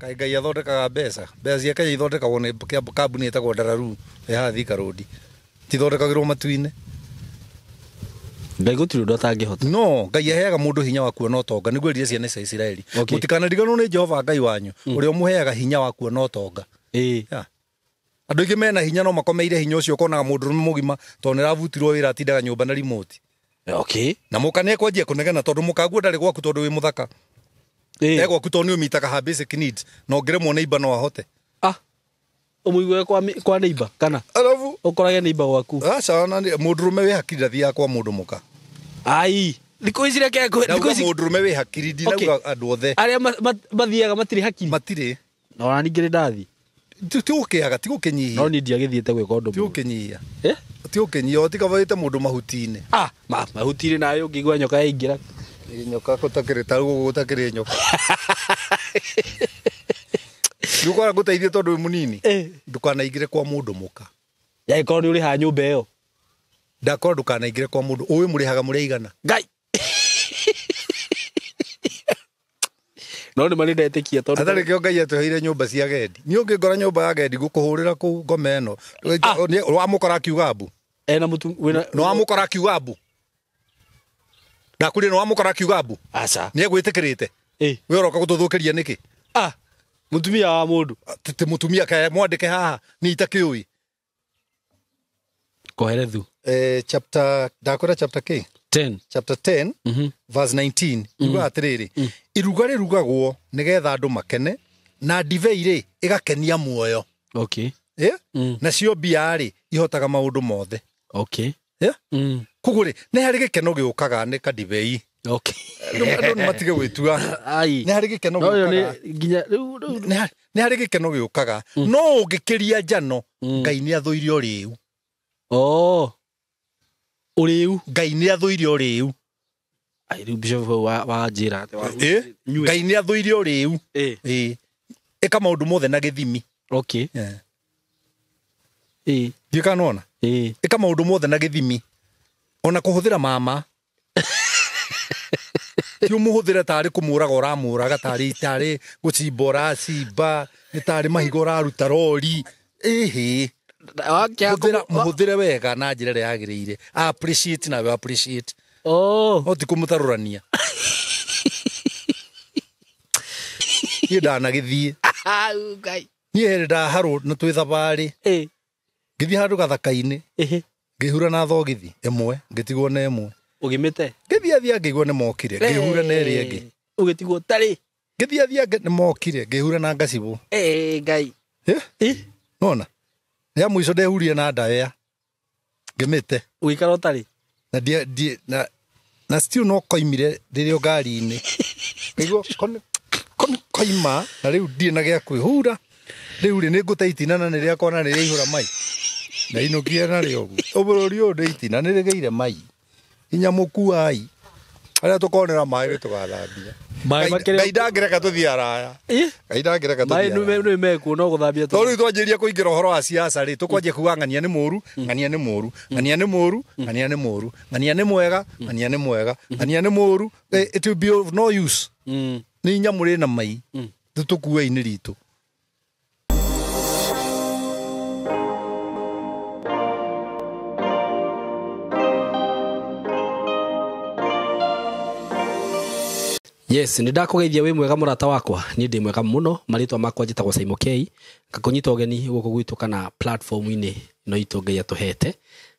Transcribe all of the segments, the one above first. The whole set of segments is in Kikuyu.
Kaĩ Ngai athondekaga mbeca. Mbeca cia Kenya ithondekagwo nĩ kambuni ĩtagwo Dararu ĩ haha Thika Road. Tithondekagĩrwo matu-inĩ. Ngai gũtirĩ ũndũ atangĩhota. No, Ngai aheaga mũndũ hinya wa kuona ũtonga, nĩguo erire ciana cia Isiraeli. Okay. Mũtikanariganĩrwo nĩ Jehova Ngai wanyu, ũrĩa ũmũheaga hinya wa kuona ũtonga. Ĩĩ. Yeah. Andũ aingĩ mena hinya no makomeire hinya ũcio, ũkonaga mũndũrũme mũgima tondũ nĩarabutirwo wĩra atindaga nyũmba na remote. Okay. Na mũka nĩekwanjia kũnegena tondũ mũkaguo ndarĩ gwaku tondũ wĩ mũthaka. Ĩĩ. E gwaku tondũ nĩ ũmitaga her basic needs, na ũngĩremwo nĩ imba no ahote. Ah. Ũmũigue kwa neighbor kana? Alafu Ũkorage neighbor gwaku. aca ona mũndũrũme wĩ hakiri ndathiaga kwa mũndũ mũka. Ai. Thikũ ici reke thikũ Ndauga ici mũndũrũme wĩ hakiri ndinauga andũ othe. Arĩa mathiaga matirĩ hakiri. Matirĩ. Na ona ningĩ nĩ ndathiĩ. Ti gũkĩaga, ti gũkĩnyihia. No niĩ ndiagĩthiĩte gwĩka ũndũ Ti mũũru. gũkĩnyihia. Eh? Ti gũkĩnyihia, o tiga wĩte mũndũ mahuti-inĩ. Ah, mahuti-inĩ nawe ũngĩigua nyoka yaingĩra. Nyoka gũtakĩrĩ ta rũgũ gũtakĩrĩ nyoka. Ndũkora ngũteithie tondũ wĩ mũnini. Eh. Ndũkanaingĩre kwa mũndũ mũka. Yagĩkorwo nĩ ũrĩhaga nyũmba ĩyo. Ndakorwo ndũkanaingĩre kwa mũndũ, ũĩ mũrĩhaga mũrĩ aigana. Ngai. No nĩ ma nĩ ndetĩkia tondũ Atarĩ kĩo Ngai atũheire nyũmba cia agendi. Niĩ ũngĩngora nyũmba ya agendi ngũkũhũrĩra kũu ngome ĩno. Ah. Wamũkora akiuga mbu. Ena mũtu wĩna Nĩ wamũkora akiuga mbu. Ndakwĩrire nĩ wamũkora akiuga mbu. Aca. Nĩ egwĩtĩkĩrĩte. Eh. We ũroka gũtũthũkĩria nĩkĩ? Ah. Mũtumia wa mũndũ. Ti mũtumia kae mwandĩke haha niĩ itakĩũĩ. Koherethu. Chapter ndakwĩra chapter K. 10. Chapter 10 verse 19 yugaga atĩrĩrĩ, iruga rĩrugagwo nĩgetha andũ makene na ndibei rĩ ĩgakenia muoyo. Okay. Eh? Nacio mbia rĩ ihotaga maũndũ mothe. Okay. Eh? Koguo rĩ nĩ harĩ gĩkeno gĩũkaga nĩ kandibei. Okay. Andũ nĩ matige gwĩtua. Ai. Nĩ harĩ gĩkeno No ĩyo gĩũkaga. nĩ nginya rĩu rĩu Nĩ harĩ gĩkeno gĩũkaga. No ũngĩkĩria njano Ngai nĩ athũire ũrĩu. Oh. Ũrĩu. Ngai nĩ athũire ũrĩu. Ai rĩu bishop hau wa njĩra atĩ wa Eh? Nyue. Ngai nĩ athũire ũrĩu. Eh. Ĩĩ. Ĩka maũndũ mothe na gĩthimi. Okay. Yeah. Eh. Ndiũĩ kana nĩwona? Eh. Ĩka maũndũ mothe na gĩthimi. Ona kũhũthĩra mama. Ti ũmũhũthĩre tarĩ kũmũraga ũramũraga, tarĩ gũcimba ũracimba, nĩ tarĩ mahiga ũraruta rori. Ĩhĩ. Mũhũthĩre wega na njĩra ĩrĩa yagĩrĩire. Appreciate nawe appreciate. Oh. No ti kũmũtarũrania. Niĩ ndanagĩthiĩ. Ngai. Niĩ hĩndĩ ndaharwo na twĩ thabarĩ. Eh. Ngĩthiĩ handũ gathaka-inĩ. Ehe. Ngĩhura na thogithi ĩmwe, ngĩtigwo na ĩmwe. Ũgĩmĩte? Ngĩthiathia ngĩigua nĩ mokire, ngĩhura na ĩrĩa ĩngĩ. Ũgĩtigwo ũtarĩ? Ngĩthiathia nĩ mokire, ngĩhura na ngacibũ. Eh, Ngai. Eh? Eh? Nona? Ya mũico ndehurire na ndaya. Ngĩmĩte. Ũgĩikara ũtarĩ? Na ndie, ndie, na, na still no koimire rĩrĩa ngari-inĩ. Ngĩigua ko nĩ koima, na rĩu ndirĩ na gĩa kwĩhura. Rĩu rĩ, nĩ ngũte itina na nĩ rĩakwa na nĩ rĩaihũra mai. Ndainũkire narĩo ũguo. Bũrũri ũyũ ndĩ itina nĩ rĩgĩire mai. Nginya mũkuai. Arĩa tũkonera maĩ nĩ tũgathambia. Maĩ makĩrĩ Ngai ndangĩreka tũthiĩ araya. Ĩ? Ngai ndangĩreka Maĩ tũthiĩ araya. nĩ mekuo no gũthambia Tondũ rĩu twanjĩrĩria kũingĩra ũhoro wa siasa rĩ, tũkwanjia kuga ng'ania nĩ mũũru, ng'ania nĩ mũũru, ng'ania nĩ mũũru, ng'ania nĩ mũũru, ng'ania nĩ mwega, ng'ania nĩ mwega, ng'ania nĩ mũũru. It will be of no use. Nĩ nyamũ rĩ na mai. Tũtũkue-inĩ ritũ. Yes, nĩ ndakũgeithia wĩ mwega mũrata wakwa. Niĩ ndĩ mwega mũno, marĩtwa makwa njĩtagwo Simon K. Ngakũnyita ũgeni gũkũ gwitũ kana platform-inĩ ĩno itũ Ngai atũhete.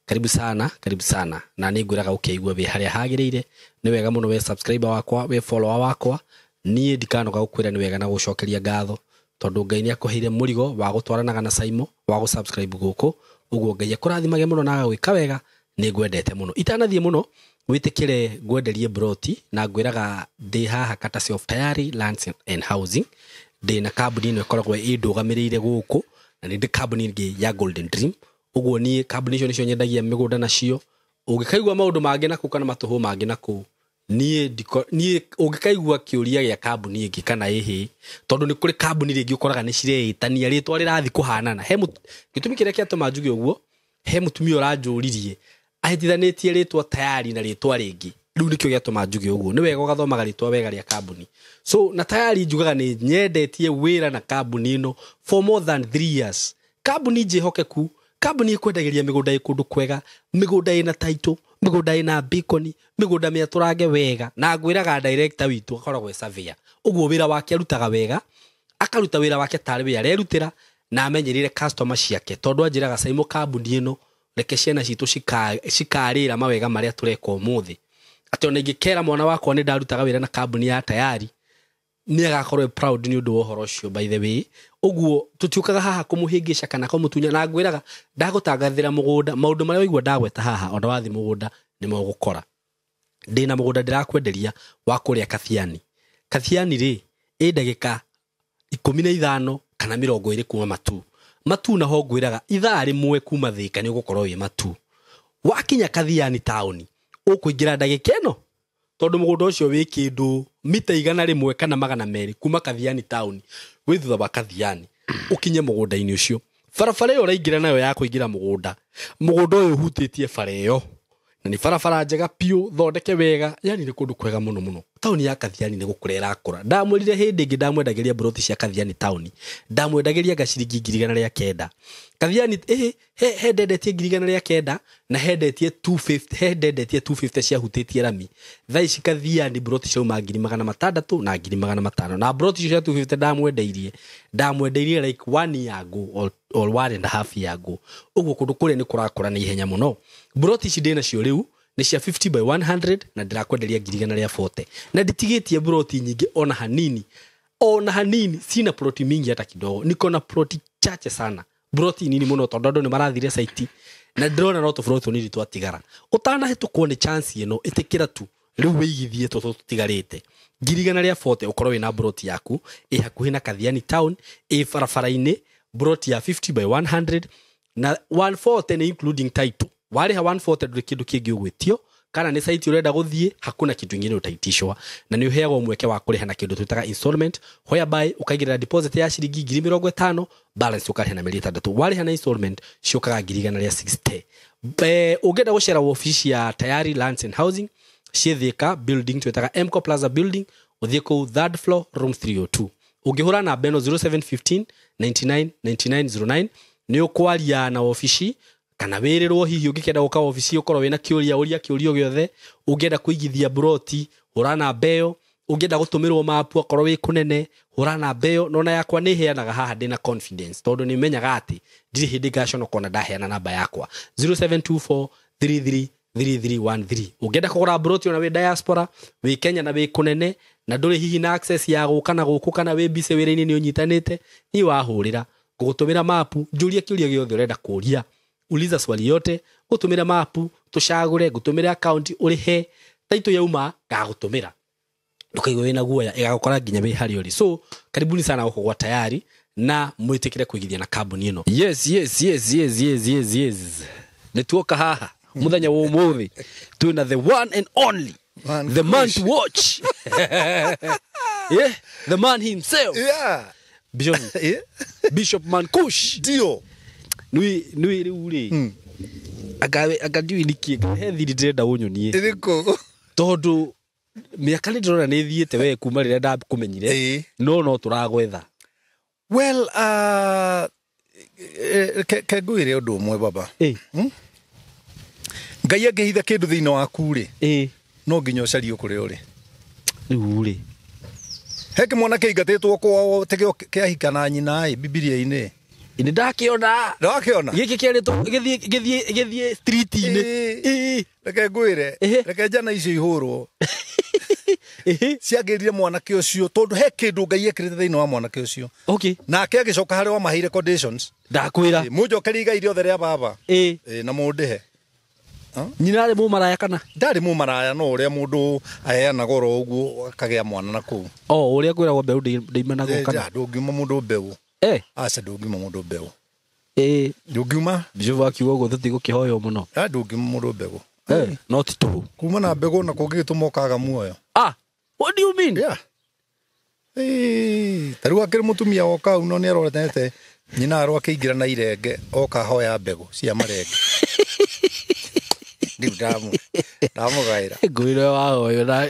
Karibu sana, karibu sana. Na nĩ ngwĩraga ũkĩigua wĩ harĩa hagĩrĩire. Nĩ wega mũno we subscriber wakwa, we follower wakwa. Niĩ ndikanoga gũkwĩra nĩ wega na gũcokeria ngatho. Tondũ Ngai nĩ akũheire mũrigo wa gũtwaranaga na Simon, wa gũ-subscribe gũkũ. Ũguo Ngai akũrathimage mũno na agagwĩka wega, nĩ ngwendete mũno. Itanathiĩ mũno, wĩtĩkĩre ngwenderie broti na ngwĩraga ndĩ haha courtesy of Tayari Lands and Housing. Ndĩ na kambuni ĩno ĩkoragwo ĩndũgamĩrĩire gũkũ, na nĩ ndĩ kambuni ĩngĩ ya Golden Dream. Ũguo niĩ kambuni icio nĩcio nyendagia mĩgũnda nacio. Ũngĩkaigua maũndũ mangĩ na kũu kana matũhũ mangĩ na kũu, niĩ ndiko, niĩ ũngĩkaigua kĩũria gĩa kambuni ĩngĩ kana ĩhĩ, tondũ nĩ kũrĩ kambuni rĩngĩ ũkoraga nĩ cireĩtania rĩtwa rĩrathiĩ kũhanana. He gĩtũmi kĩrĩa kĩatũma njuge ũguo, he mũtumia ũranjũririe ahĩtithanĩtie rĩtwa Tayari na rĩtwa rĩngĩ. Rĩu nĩkĩo gĩatũma njuge ũguo. Nĩ wega ũgathomaga rĩtwa wega rĩa kambuni. So na Tayari njugaga nĩ nyendetie wĩra na kambuni ĩno for more than 3 years. Kambuni njĩhokeku, kambuni ĩkwendagĩria mĩgũnda ĩ kũndũ kwega, mĩgũnda ĩna title, mĩgũnda ĩna beacon, mĩgũnda mĩatũrange wega. Na ngwĩraga director witũ akoragwo e surveyor. Ũguo wĩra wake arutaga wega, akaruta wĩra wake tarĩ wĩ arerutĩra na amenyerire customer ciake. Tondũ anjĩraga Saimo, kambuni ĩno reke ciana citũ cikarĩra mawega marĩa tũreka ũmũthĩ. Atĩ ona ingĩkera mwana wakwa nĩ ndarutaga wĩra na kambuni ya Tayari, nĩ agakorwo e proud nĩ ũndũ wa ũhoro ũcio. By the way, ũguo tũtiũkaga haha kũmũhĩngĩca kana kũmũtunya. Na ngwĩraga ndagũtangathĩra mũgũnda, maũndũ marĩa waigua ndagweta haha, ona wathiĩ mũgũnda nĩ mũgũkora. Ndĩna mũgũnda ndĩrakwenderia wa kũrĩa Kathiani. Kathiani rĩ, ĩ ndagĩka 15 kana 20 kuma Matu. Matu naho ngwĩraga ithaa rĩmwe kuma Thĩka nĩ ũgũkorwo wĩ Matu. Wakinya Kathiani taũni, ũkũingĩra ndagĩka ĩno, tondũ mũgũnda ũcio wĩ kĩndũ mita 100 kana 200 kuma Kathiani taũni, wĩ thutha wa Kathiani, ũkinye mũgũnda-inĩ ũcio. Barabara ĩyo ũraingĩra nayo ya kũingĩra mũgũnda, mũgũnda ũyũ ũhutĩtie bara ĩyo, na nĩ barabara njega biũ, thondeke wega, yani nĩ kũndũ kwega mũno mũno. Taũni ya Kathiani nĩ gũkũra ĩrakũra. Ndamwĩrire hĩndĩ ĩngĩ ndamwendagĩria mburoti cia Kathiani taũni, ndamwendagĩria nga ciringi 109,000. Kathiani he ndendetie 109,000 na he ndendetie 250, he ndendetie 250 ciahutĩtie rami. Thaa ici Kathiani mburoti ciauma 600,000 na 500,000. Na mburoti icio cia 250 ndamwendeirie like 1 year ago or 1.5 year ago. Ũguo kũndũ kũrĩa nĩ kũrakũra na ihenya mũno. Mburoti ici ndĩnacio rĩu nĩ cia 50 by 100 na ndĩrakwenderia 140,000. Na nditigĩtie mburoti nyingĩ ona hanini. Ona hanini, sina ploti mingi hata kidogo. Niko na ploti chache sana. Mburoti nini mũno tondũ andũ nĩ marathire site na ndĩrona no tũburoti tũnini twatigara. Ũtanahĩtũkwo nĩ chance ĩno, ĩtĩkĩra tu rĩu wĩigithie tũtũ tũtigarĩte. 140,000 ũkorwo wĩna mburoti yaku ĩ hakuhĩ na Kathiani town, ĩ barabara-inĩ, mburoti ya 50 by 100 na 140 nĩ including title. Warĩha 140 ndũrĩ kĩndũ kĩngĩ ũgwĩtio, kana nĩ site ũrenda gũthiĩ, hakuna kitu ingine utaitishwa. Na nĩ ũheagwo mweke wa kũrĩha na kĩndũ twĩtaga installment, whereby ũkaigĩrĩra deposit ya ciringi 50,000, balance ũkarĩha na mĩeri 6. Warĩha na installment ciũkaga 160,000. Ũngĩenda gũcera wabici ya Tayari Lands and Housing, ciĩ Thika building twĩtaga Mco Plaza building, ũthiĩ kũu third floor room 302. Ũngĩhũra namba ĩno 0715 99 99 09 nĩ ũkwaria na wabici, kana wĩrĩrwo hihi ũngĩkenda gũka wabici ũkorwo wĩna kĩũria, ũria kĩũria gĩothe. Ũngĩenda kũigithia mburoti, hũra namba ĩyo. Ũngĩenda gũtũmĩrwo mapu akorwo wĩ kũnene, hũra namba ĩyo. Nona yakwa nĩ heanaga haha ndĩna confidence, tondũ nĩ menyaga atĩ ndirĩ hĩndĩ ngaconoka ona ndaheana namba yakwa 0724 33 3313. Ũngĩenda kũgũra mburoti ona wĩ diaspora, wĩ Kenya na wĩ kũnene, na ndũrĩ hihi na access ya gũka na gũkũ, kana wĩ busy wĩra-inĩ nĩ ũnyitanĩte, niĩ wahũrĩra ngũgũtũmĩra mapu, njũrie kĩũria gĩothe ũrenda kũria. Uliza swali yote, ngũtũmĩra mapu, tũcagũre, ngũtũmĩre account ũrĩhe, taito yauma ngagũtũmĩra. Ndũkaigue wĩna guoya, ĩgagũkora nginya wĩ harĩa ũrĩ. So karibuni sana gũkũ gwa Tayari na mwĩtĩkĩre kũigithia na kambuni ĩno. Yes, yes, yes, yes, yes, yes, yes. Nĩ tuoka haha mũthenya wa ũmũthĩ twĩna the one and only, Man the man Kush. to watch. Yeah, the man himself. Yeah. Bishop, Yeah. Bishop Mankush. Ndio. Nui nui rĩu rĩ. Anga ndiũĩ nĩkĩ he thiri ndĩrenda ũnyonie. Ĩrĩkũ? Tondũ mĩaka nĩ ndĩrona nĩ ĩthiĩte we kuma rĩrĩa ndakũmenyire. Ĩĩ. No tũragwetha. Well, ke ngwĩre ũndũ ũmwe baba. Ĩĩ. Ngai angĩhitha kĩndũ thĩinĩ waku rĩ, Ĩĩ. no nginya ũcarie kũrĩa ũrĩ. Rĩu rĩ. He kĩmwana kĩingatĩtwo kwao tĩkĩo kĩahika na nyina ĩ Bibilia-inĩ. Nĩ ndakĩona. Ndwakĩona? Gĩkĩ kĩarĩtwo gĩthiĩ street-inĩ. Ĩĩ. Ĩĩ. Reke ngwĩre, Ĩhĩ. reke njana icio ihũrwo. Ĩhĩ. Ciangĩrire mwanake ũcio tondũ he kĩndũ Ngai ekĩrĩte thĩinĩ wa mwanake ũcio. Okay. Nake agĩcoka harĩa wamaheire conditions. Ndakwĩra. Ĩ, mũnjokerie igai rĩothe rĩa baba. Ĩĩ. Ĩ, na mũndĩhe. Nyina arĩ mũmaraya kana? Ndarĩ mũmaraya, no ũrĩa mũndũ aheanaga oro ũguo akagĩa mwana na kũu. O ũrĩa kwĩragwo mbeũ ndĩimanagwo Ĩ, kana? ja, ndũngiuma mũndũ mbeũ. Eh. Aca, ndũngiuma mũndũ mbeũ. Ĩĩ. Ndũngiuma? Bishop akiuga ũguo tũtigũkĩhoywo mũno. Ah, ndũngiuma mũndũ mbegũ. Eh, no ti tũhũ. Kuma na mbegũ na kũngĩgĩtũma ũkaga muoyo. Ah, what do you mean? Yeah. Ĩĩ, ta rĩu akĩrĩ mũtumia woka hau no nĩaronete nyina arwo akĩingĩra na irenge oka hoya mbegũ cia marenge. Rĩu ndamũgaĩra. Ngũire wahoyo na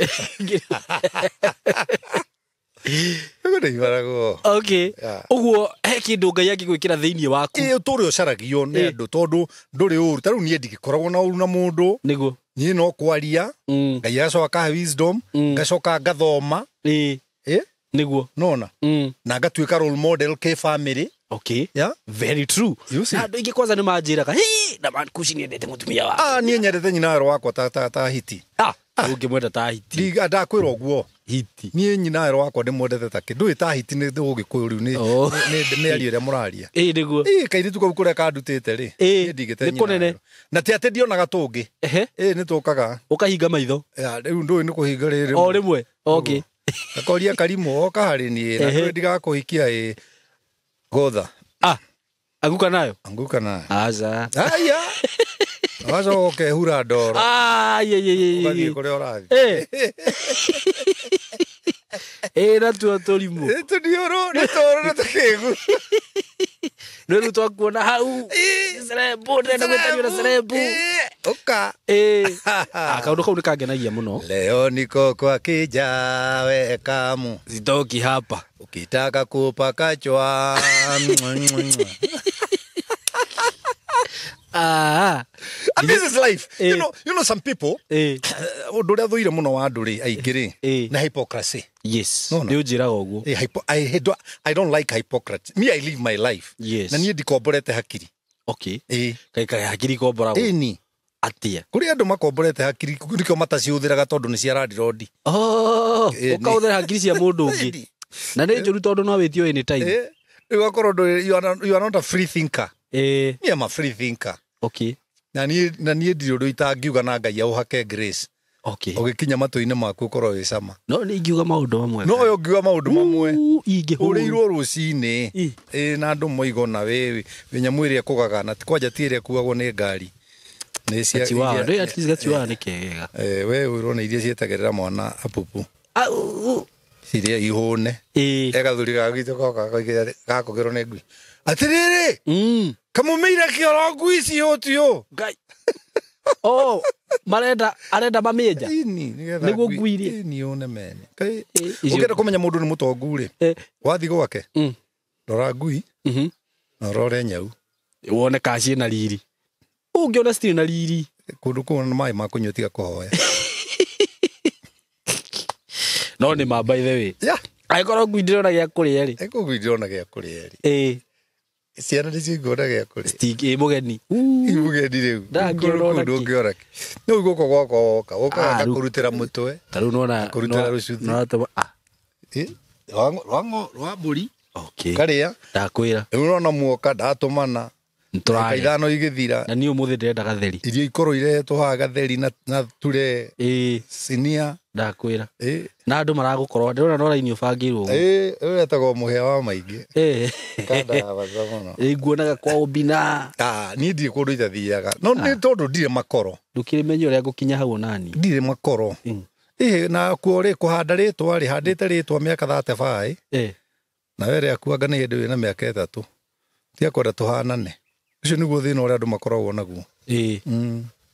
Rĩu ndĩibaragwo. Okay. Yeah. Ũguo he kĩndũ Ngai angĩgwĩkĩra thĩinĩ waku. Ĩ ũtũre ũcaragio nĩ andũ tondũ ndũrĩ ũru. Ta rĩu niĩ ndigĩkoragwo na ũru na mũndũ. Nĩguo. Niĩ no kwaria. Ngai agacoka akahe wisdom. Ngacoka ngathoma. Ĩ. Ĩ? Nĩguo. Nona. Na ngatuĩka role model kĩ family. Okay. Yeah. Very true. You see? Na andũ aingĩ kwanza nĩ manjĩraga, "Hĩ, na Mankuci nĩendete mũtumia wake." Ah, niĩ nyendete nyina werũ wakwa ta hiti. Ah, ũngĩmwenda ta hiti. Ndakwĩra ũguo. Hiti. Niĩ nyina werũ wakwa ndĩmwendete ta kĩ. Ndũĩ ta hiti nĩ ũgĩkũyũ rĩu nĩ Oh. nĩ mĩario ĩrĩa mũraria. Ĩ nĩguo. Ĩ kairĩtu kau kũrĩa kandutĩte rĩ. Ĩ, Niĩ ndigĩte nĩ nyina kũnene. werũ. Na ti atĩ ndionaga tũngĩ. Ehe. Ĩ nĩ tũkaga. Ũkahinga maitho. Ya, rĩu ndũĩ nĩ kũhinga rĩrĩ. O rĩmwe. Okay. Gakoria karimũ oka harĩ niĩ na Ehe. ndũĩ ndigakũhikia ĩ gotha. Ah, anguka nayo. Anguka nayo. Aca. Aya. Wacoka ũkehura ndoro. Ah, ye ye ye. Ũgathiĩ kũrĩa ũrathiĩ. Eh. Ĩ natuo tũrimũ. Ĩ tũniũrũ nĩ tũrũ nĩ tũkĩgu. Nĩ rĩu twakuona hau. Cerebu, ndĩrenda gwĩtanio na cerebu. Ũka. Ĩ. Ah, kaũndũ kau nĩ kangenagia mũno. Leo niko kwa kijawe kamu. Sitoki hapa. Ukitaka kupakachwa. Ah. And this is life. Eh. You know some people Eh. ũndũ ũrĩa thũire mũno wa andũ rĩ aingĩ rĩ Eh. na hypocrisy. Yes. No, no. Nĩ ũnjĩraga ũguo. Eh, I don't like hypocrites. Me, I live my life. Yes. Na niĩ ndikomborete hakiri. Okay. Ĩ. Kaĩ kaĩ hakiri komboragwo. Ĩni. Atĩa? Kũrĩ andũ makomborete hakiri nĩkĩo matacihũthĩraga tondũ nĩ cia landirondi. Oh, Ĩ, nĩ. ũkahũthĩra hakiri cia mũndũ ũngĩ. Ĩni. Na nĩ njũru tondũ no wĩtio anytime. Eh, rĩu ũgakorwo ndũrĩ you are not a free thinker. Eh, Me, I'm a free thinker. okay. Na niĩ ndirĩ ũndũ itangiuga na Ngai aũhake grace. Okay. Ũgĩkinya matũ-inĩ maku ũkorwo wĩ cama. No nĩ ingiuga maũndũ mamwe. No ũyũ ũngiuga maũndũ mamwe. Ingĩhũrwo. Ũrĩirwo rũcinĩ. Ĩ. Ĩ na andũ moigona wĩ nyamũ ĩrĩa ĩkũgaga na ti kwanja ti ĩrĩa ĩkuagwo nĩ ngari. Nĩ cia Gachiwawa. iria- Ndũĩ at least gachiwawa nĩ kegega. Eh, we ũrona iria cietagĩrĩra mwana apupu. Au. Ciria ihũne. Ĩ. Gathuri ga gwitũ goka gakũgĩrwo nĩ ngui. Atĩrĩrĩ, kamũmĩire kĩoro ngui cihũtio. Ngai. Oh, marenda arenda mamĩenja. Ĩni, nĩgetha Nĩguo ngui irie. Ĩni yũne mene. Kai Ĩ, icio- ũngĩenda kũmenya mũndũ nĩ mũtongu rĩ, Eh. wathiĩ gwake, rora ngui na ũrore nyau. Wone ka ciĩna riri. Ũngĩona citirĩ na riri. Kũndũ kũu na maĩ ma kũnyua tiga kũhoya. No nĩ ma by the way. Yeah. Angĩkorwo ngui ndĩrona gĩa kũrĩa rĩ. Ĩ ngui ndĩrona gĩa kũrĩa rĩ. Ĩ. Ciana nĩcio ingĩona gĩa kũrĩa. Ĩ mũgeni. Mũgeni rĩu. Ndangĩona ona Kũndũ kĩ. ũngĩona kĩ. Rĩu gũkũ gwakwa woka, ũkaga Ah, rĩu- ngakũrutĩra mũtwe. Ta rĩu nona. Kũrutĩra rũcuthi. Ah. Ĩ, rwa mbũri. Okay. Karĩa. Ndakwĩra. Rĩu ũrona muoka ndatũmana. Ndagĩka Nĩtũrarĩa. ithano igĩthira. Na niĩ ũmũthĩ ndĩrenda gatheri. Irio ikorwo irehetwo haha gatheri na ture Ĩ, sinia. ndakwĩra. Ĩ, Na andũ maragũkorwo ndĩrona no raini ũbangĩirwo ũguo. ĩ, ũyũ etagwo mũhĩa wa maingĩ. Ĩ. Kandabata mũno. Ĩ, nguonaga kwa Obina. Ah, niĩ ndirĩ kũndũ itathiaga. No nĩ tondũ ndirĩ makoro. Ndũkĩrĩmenye ũrĩa ngũkinya hau onani. Ndirĩ makoro. Ĩ, na kuo rĩ kũhanda rĩtwa rĩ handĩte rĩtwa mĩaka 35 Ĩ. na we rĩaku anga nĩ hĩndĩ wĩna mĩaka 3. Tiga kwenda tũhanane. Ũcio nĩguo thĩna ũrĩa andũ makoragwo naguo. Ĩ.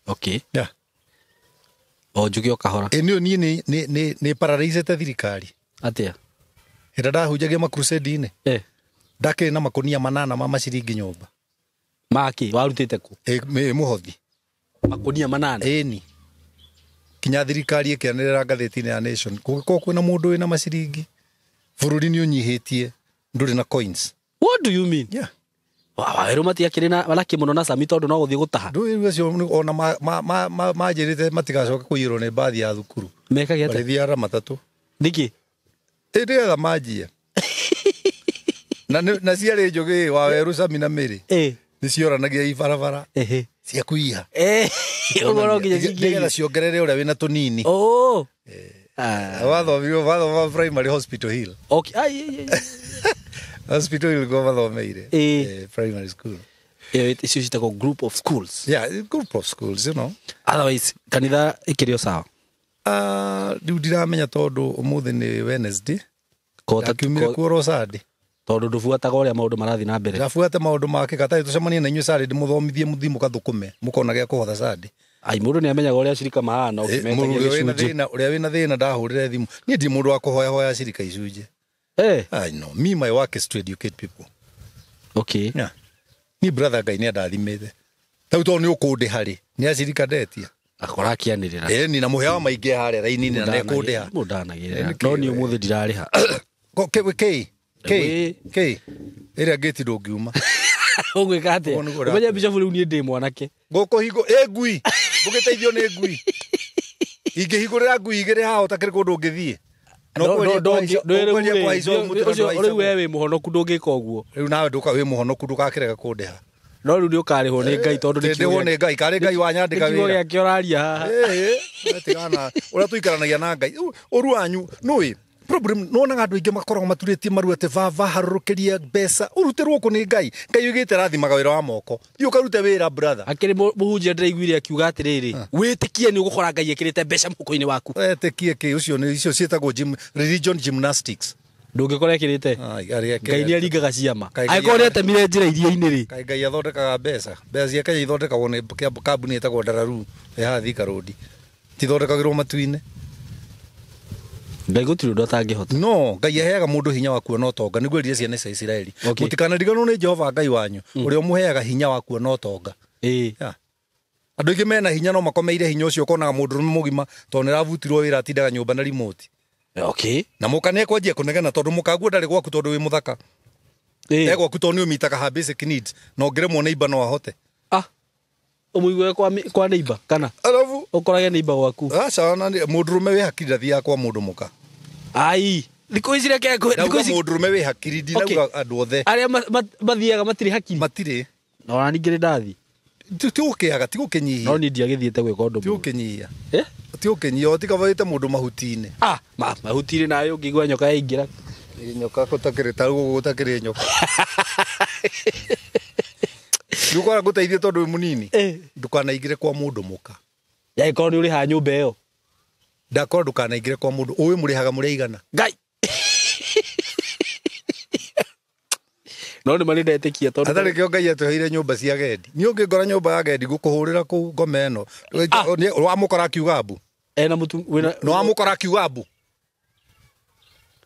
Okay. Yeah. O njuge o kahora. Ĩ nĩ niĩ nĩ pararaicĩte thirikari. Atĩa? Hĩndĩ ndahunjagia makrusedi-inĩ Ĩ. ndakĩrĩ na makũnia 8 ma maciringi nyũmba. Maki warutĩte kũ? Ĩ mũhothi. Makũnia 8. Ĩni. Kinya thirikari ĩkĩanĩrĩra ngathĩti-inĩ ya Nation kũngĩkorwo kwĩna mũndũ wĩna maciringi bũrũri nĩ ũnyihĩtie ndũrĩ na coins. What do you mean? Yeah. Wawerũ matiakĩrĩ na maraki mũno na Sami tondũ no gũthiĩ gũtaha. Ndũĩ rĩu acio ona manjĩrĩte matigacoke kũiyĩrwo nĩ mbathi ya thukuru. Mekage atĩa? Marĩthiaga na matatũ. Nĩkĩ? Ĩ nĩgetha manjie. Na ciarĩ njũgĩ Wawerũ Sami na Mĩrĩ. Ĩ. Nĩ cioranagia i barabara Ehe. cia kũiya. Ĩ. Ũguo no nginya Nĩgetha cingĩiywo. ciongerere ũrĩa wĩna tũnini. Oh. Ah. Wathomirwo wathoma primary Hospital Hill. Okay. Ai ai ai. Hospital Hill kuo mathomeire. Ĩ. Primary school. Ĩyo icio ciĩtagwo group of schools. Yeah, group of schools, you know. Otherwise kanitha ĩkĩrĩ o sawa. Ah, rĩu ndiramenya tondũ ũmũthĩ nĩ Wednesday. Kota Ndakiumire kuo ro Sunday. tondũ ndũbuataga ũrĩa maũndũ marathiĩ na mbere. Ndabuate maũndũ make katarĩ tũcemanie na inyuĩ Sunday ndĩmũthomithie mũthiĩ mũkathũkũme mũkona gĩa kũhotha Sunday. Ai, mũndũ nĩ amenyaga ũrĩa acirika mahana Mũndũ ũkĩmetagia ũrĩa wĩna gĩcunjĩ. thĩna, ũrĩa wĩna thĩna ndahũrĩre thimũ. Niĩ ndirĩ mũndũ wa kũhoyahoya acirika icunjĩ. Eh, I know. Me, my work is to educate people. okay. Yeah. Niĩ brother Ngai nĩ andathimĩte. Rĩu tondũ nĩ ũkũndĩha rĩ, nĩ acirika ndetia. Akora akĩanĩrĩra. Ĩni na mũhĩa wa maingĩ harĩa raini-inĩ na nĩekũndĩha. Mũndũ ndanagĩrĩra. Ĩ, nĩkĩ No niĩ we? ũmũthĩ ndirarĩha. K K K Wĩ. K ĩrĩa ngĩti ndũngiuma. Ũgwĩka atĩa? Ũguo nĩguo Ũmenye Bishop rĩu niĩ ndĩ mwanake. Ngũkũhingo ĩ ngui. Ngũgĩteithio nĩ ngui. Ingĩhingũrĩra ngui igĩrĩ haha ũtakĩrĩ kũndũ ũngĩthiĩ. No ũkwendia kũhaica mũtĩ na Rĩu ndũhaicagwo. we wĩ mũhonoku ndũngĩka ũguo. Rĩu nawe ndũka wĩ mũhonoku ndũgakĩrega kũndĩha. No rĩu nĩ ũkarĩhwo nĩ Ngai tondũ nĩ Ndĩhwo nĩ Ngai, karĩ Ngai wanyandĩka nĩ kiugo wĩra. gĩake ũraria haha. Ĩĩ, tigana ũrĩa tũikaranagia na Ngai. Ũru wanyu nũĩ problem nwonaga andũ aingĩ makoragwo maturĩtie maru atĩ baba harũrũkĩria mbeca ũrutĩrwo kũ nĩ Ngai. Ngai oigĩte rathimaga wĩra wa moko. Thiĩ ũkarute wĩra brother. Akĩrĩ mũhunjia ndĩraiguire akiuga atĩrĩrĩ, wĩtĩkie nĩ ũgũkora Ngai ekĩrĩte mbeca mũhuko-inĩ waku. Etĩkie kĩ ũcio nĩ icio ciĩtagwo religion gymnastics. Ndũngĩkora ekĩrĩte. Ai, arĩa Ngai nĩ aringaga ciama. Ngai- Ngai Angĩkorwo nĩ atemire njĩra iria-inĩ rĩ. Ngai Ngai athondekaga mbeca. Mbeca cia Kenya ithondekagwo nĩ kambuni ĩtagwo Dararu ĩ haha Thika Road. Tithondekagĩrwo matu-inĩ. Ngai gũtirĩ ũndũ atangĩhota. No, Ngai aheaga mũndũ hinya wa kuona ũtonga nĩguo erire ciana cia Isiraeli. Okay. Mũtikanariganĩrwo nĩ Jehova Ngai wanyu ũrĩa ũmũheaga hinya wa kuona ũtonga. Ĩĩ. Yeah. Andũ aingĩ mena hinya no makomeire hinya ũcio ũkonaga mũndũrũme mũgima tondũ nĩrabutirwo wĩra atindaga nyũmba na remote. Okay. Na mũka nĩekwanjia kũnegena tondũ mũkaguo ndarĩ gwaku tondũ wĩ mũthaka. Ĩĩ. E gwaku tondũ nĩũmitaga her basic needs na ũngĩremwo nĩ imba no ahote. Ah. Ũmũigue kwa neighbor kana Arabu ũkorage neighbor gwaku. aca ona mũndũrũme wĩ hakiri ndathiaga kwa mũndũ mũka. Ai. Thikũ ici reke thikũ Ndauga ici mũndũrũme wĩ hakiri ndinauga andũ othe. arĩa mathiaga matirĩ hakiri. Matirĩ. Na ona ningĩ nĩ ndathiĩ. Ti gũkĩaga ti gũkĩnyihia. No niĩ ndiagĩthiĩte gwĩka ũndũ Ti mũũru. gũkĩnyihia. Eh? Ti gũkĩnyihia ũtikabagĩte mũndũ mahuti-inĩ. Ah, mahuti-inĩ nawe ũngĩigua nyoka yaingĩra. Nyoka gũtakĩrĩ ta gũkũ gũtakĩrĩ nyoka. Ndũkora ngũteithie tondũ wĩ mũnini. Eh. Ndũkanaingĩre kwa mũndũ mũka. Yangĩkorwo nĩ ũrĩhaga nyũmba ĩyo. Ndakora ndũkanaingĩre kwa mũndũ ũĩ mũrĩhaga mũrĩ aigana. Ngai. No nĩ ma nĩ ndetĩkia tondũ Atarĩ kĩo Ngai atũheire nyũmba cia agendi. Niĩ ũngĩngora nyũmba ya agendi ngũkũhũrĩra kũu ngome ĩno. Wamũkora akiuga mbu. ena mũtu wĩna Nĩ wamũkora akiuga mbu.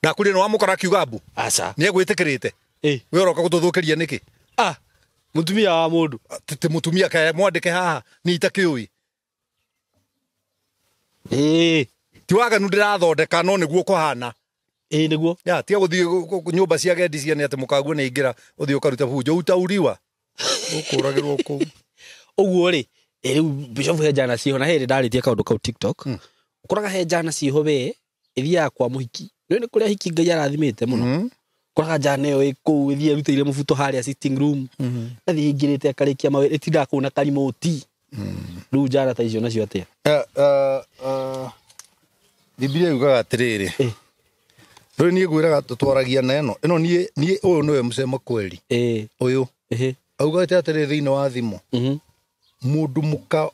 Ndakũria nĩ wamũkora akiuga mbu. Aca. Nĩ egwĩtĩkĩrĩte. Ĩ. We ũroka gũtũthũkĩria nĩkĩ? Ah. Mũtumia wa mũndũ. Ti mũtumia kae mwandĩke haha niĩ itakĩũĩ. Ĩ. Ti waganu ndĩrathondeka no nĩguo kũhana. Ĩ nĩguo. Ya tiga gũthiĩ nyũmba cia agendi ciene atĩ mũkaguo nĩ aingĩra ũthiĩ ũkaruta bunjo utauriwa. Ũkũragĩrwo kũu. Ũguo rĩ, ĩ rĩu Bishop he njana ciĩho na hĩndĩ ndarĩtie kaũndũ kau TikTok. Ũkoraga he njana ciĩho we ĩthiaga kwa mũhiki. Nĩ nĩ kũrĩa hiki Ngai arathimĩte mũno. Ũkoraga njana ĩyo ĩ kũu ĩthiĩ ĩrutĩire mũbuto harĩa sitting room. Ĩgathiĩ ĩingĩrĩte ĩkarĩkia mawĩra ĩtindaga kũu na karimoti. Rĩu njana ta icio nacio atĩa? Bibilia yugaga atĩrĩrĩ. Ĩ. Rĩu niĩ ngwĩraga tũtwaragia na ĩno. Ĩno niĩ niĩ ũyũ nĩwe mũcema kweli. Ĩ. Ũyũ. Ĩhĩ. Augĩte atĩrĩrĩ thĩinĩ wa thimo. Mhm. Mũndũ mũka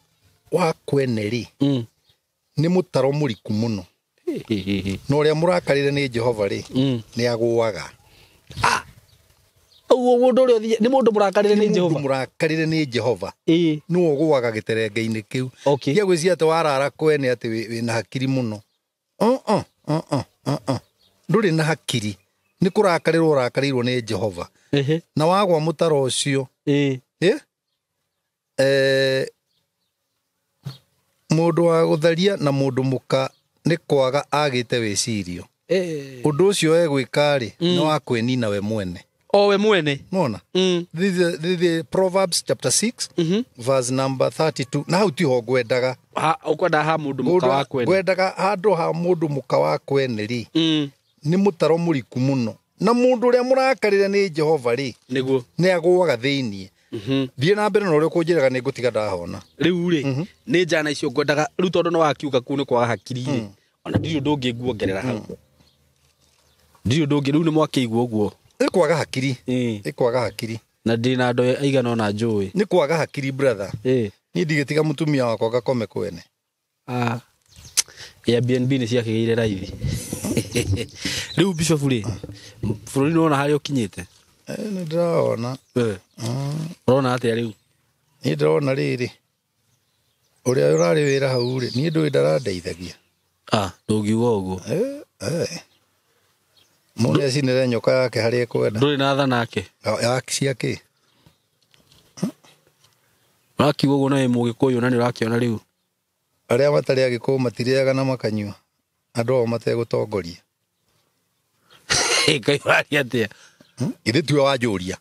wa kwene rĩ Mm. nĩ mũtaro mũriku mũno. Ĩ, ĩ, ĩ, ĩ. Na ũrĩa mũrakarĩre nĩ Jehova rĩ Mm. nĩ agũaga. Ũguo mũndũ ũrĩa ũthiĩ nĩ mũndũ mũrakarĩre nĩ Mũndũ Jehova. mũrakarĩre nĩ Jehova. Ĩ. Nĩwe ũgũaga gĩterenge-inĩ kĩu. Okay. Tiga gwĩciria atĩ warara kwene atĩ wĩna hakiri mũno. Ndũrĩ na hakiri. Nĩ kũrakarĩrwo ũrakarĩirwo nĩ Jehova. Ĩhĩ. Na wagwa mũtaro ũcio. Ĩ. Ĩ? Mũndũ wa gũtharia na mũndũ mũka nĩ kwaga agĩte wĩcirio. Ĩ. Ũndũ ũcio egwĩka rĩ nĩ wa kwĩnina we mwene. O we mwene. Mona? Mm. This is Proverbs chapter 6 verse number 32. Na hau tiho ngwendaga. Ha ũkwenda ha mũndũ mũka wa kwene. Ngwendaga handũ ha mũndũ mũka wa kwene rĩ Mm. nĩ mũtaro mũriku mũno. Na mũndũ ũrĩa mũrakarĩre nĩ Jehova rĩ Nĩguo. nĩ agũaga thĩiniĩ. Thiĩ na mbere na ũrĩa ũkũnjĩraga nĩ ngũtiga ndahona. Rĩu rĩ nĩ njana icio ngwendaga rĩu tondũ nĩ wakiuga kũu nĩ kwaga hakiri rĩ ona ndirĩ ũndũ ũngĩ nguongerera hau. Ndirĩ ũndũ ũngĩ rĩu nĩ mwakĩigua ũguo. Nĩ kwaga hakiri. Ĩ. Nĩ kwaga hakiri. Na ndĩ na andũ aigana ũna njũĩ. Nĩ kwaga hakiri brother. Ĩ. Niĩ ndigĩtiga mũtumia wakwa ngakome kwene. Ah. Airbnb nĩ ciakĩgĩire raithi. Rĩu Bishop rĩ bũrũri nĩ wona harĩa ũkinyĩte. Nĩ ndĩrona. Ũrona atĩa rĩu? Niĩ ndĩrona rĩrĩ. Ũrĩa ũrarĩ wĩra hau rĩ, niĩ ndũĩ ndarandeithagia. Ah, ndũngiuga ũguo. Mũndũ acinĩre nyoka yake harĩa ekwenda. Ndũrĩ na tha nake. Ya ciake. Ũrakiuga ũguo na wĩ Mũgĩkũyũ na nĩ ũrakĩona rĩu. Arĩa matarĩ Agĩkũyũ matirĩaga na makanyua. Andũ ao mategũtongoria. Ngai ũraria atĩa? Githĩ tiwe wanjũria.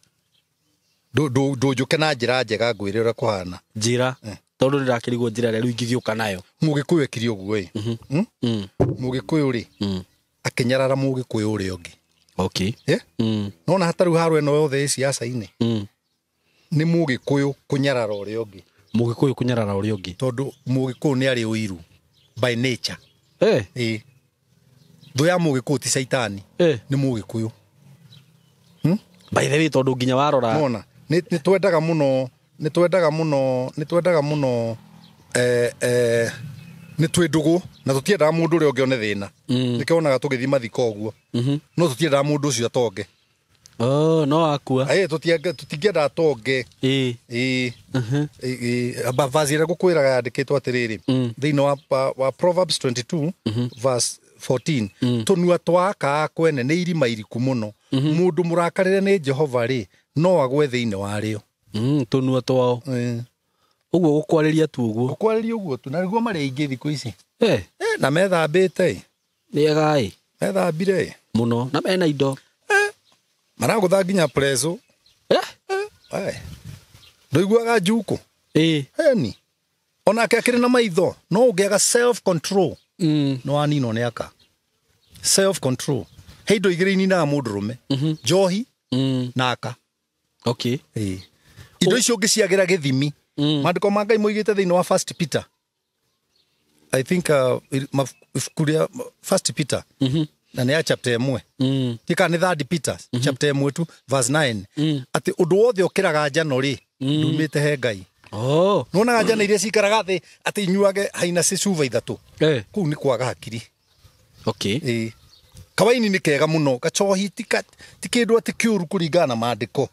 Ndũnjũke na njĩra njega ngwĩre ũrĩa kũhana. Njĩra. Tondũ ndĩrakĩrigwo njĩra ĩrĩa rĩu ingĩgĩũka nayo. Mũgĩkũyũ ekire ũguo ĩ. Mũgĩkũyũ rĩ, akĩnyarara Mũgĩkũyũ ũrĩa ũngĩ. Okay. Nona hatarĩ haro ĩno yothe ĩ ciaca-inĩ. Nĩ Mũgĩkũyũ kũnyarara ũrĩa ũngĩ. Mũgĩkũyũ kũnyarara ũrĩa ũngĩ. Tondũ Mũgĩkũyũ nĩ arĩ ũiru by nature. Thũ ya Mũgĩkũyũ ti caitani. Nĩ Mũgĩkũyũ. By the way, tondũ nginya warora. Nona, nĩ twendaga mũno, nĩ twendaga mũno, nĩ twendaga mũno, nĩ twĩ ndũgũ na tũtiendaga mũndũ ũrĩa ũngĩ one thĩna. Nĩkĩo wonaga tũgĩthiĩ mathiko ũguo. No tũtiendaga mũndũ ũcio atonge. Oh, no akua. Tũtingĩenda atonge. Vazi ĩrĩa ngũkwĩraga yandĩkĩtwo atĩrĩrĩ, thĩinĩ wa Proverbs 22 verse 14, tũnua twa aka kwene nĩ irima iriku mũno. Mũndũ mũrakarĩre nĩ Jehova rĩ, no agwe thĩinĩ warĩo. Tũnua twao. Ũguo gũkwarĩria tu ũguo. Gũkwarĩria ũguo tu, na nĩguo marĩ aingĩ thikũ ici. Na methambĩte. Nĩega ĩ. Methambire. Mũno, na mena indo. Maragũtha nginya preso. Ndũiguaga njukũ? Eni. Onake akĩrĩ na maitho, no ũngĩaga self control. No waninwo nĩ aka. Self control. He indo igĩrĩ ininaga mũndũrũme. Njohi na aka. Okay. Indo icio ũngĩciagĩra gĩthimi. Maandĩko ma Ngai moigĩte thĩinĩ wa First Peter. I think ibuku rĩa First Peter. Na nĩ ya chapter 1. Tika nĩ Third Peter chapter 1 tu verse 9. Atĩ ũndũ wothe ũkĩraga njano rĩ, ndumĩte he Ngai. Oh. Nĩwonaga njano iria cikaraga thĩ atĩ inyuage haina ci cuba ithatũ. Kũu nĩ kwaga hakiri. Okay. Kawaini nĩ kega mũno, gacohi ti kĩndũ atĩ kĩũru kũringana na maandĩko.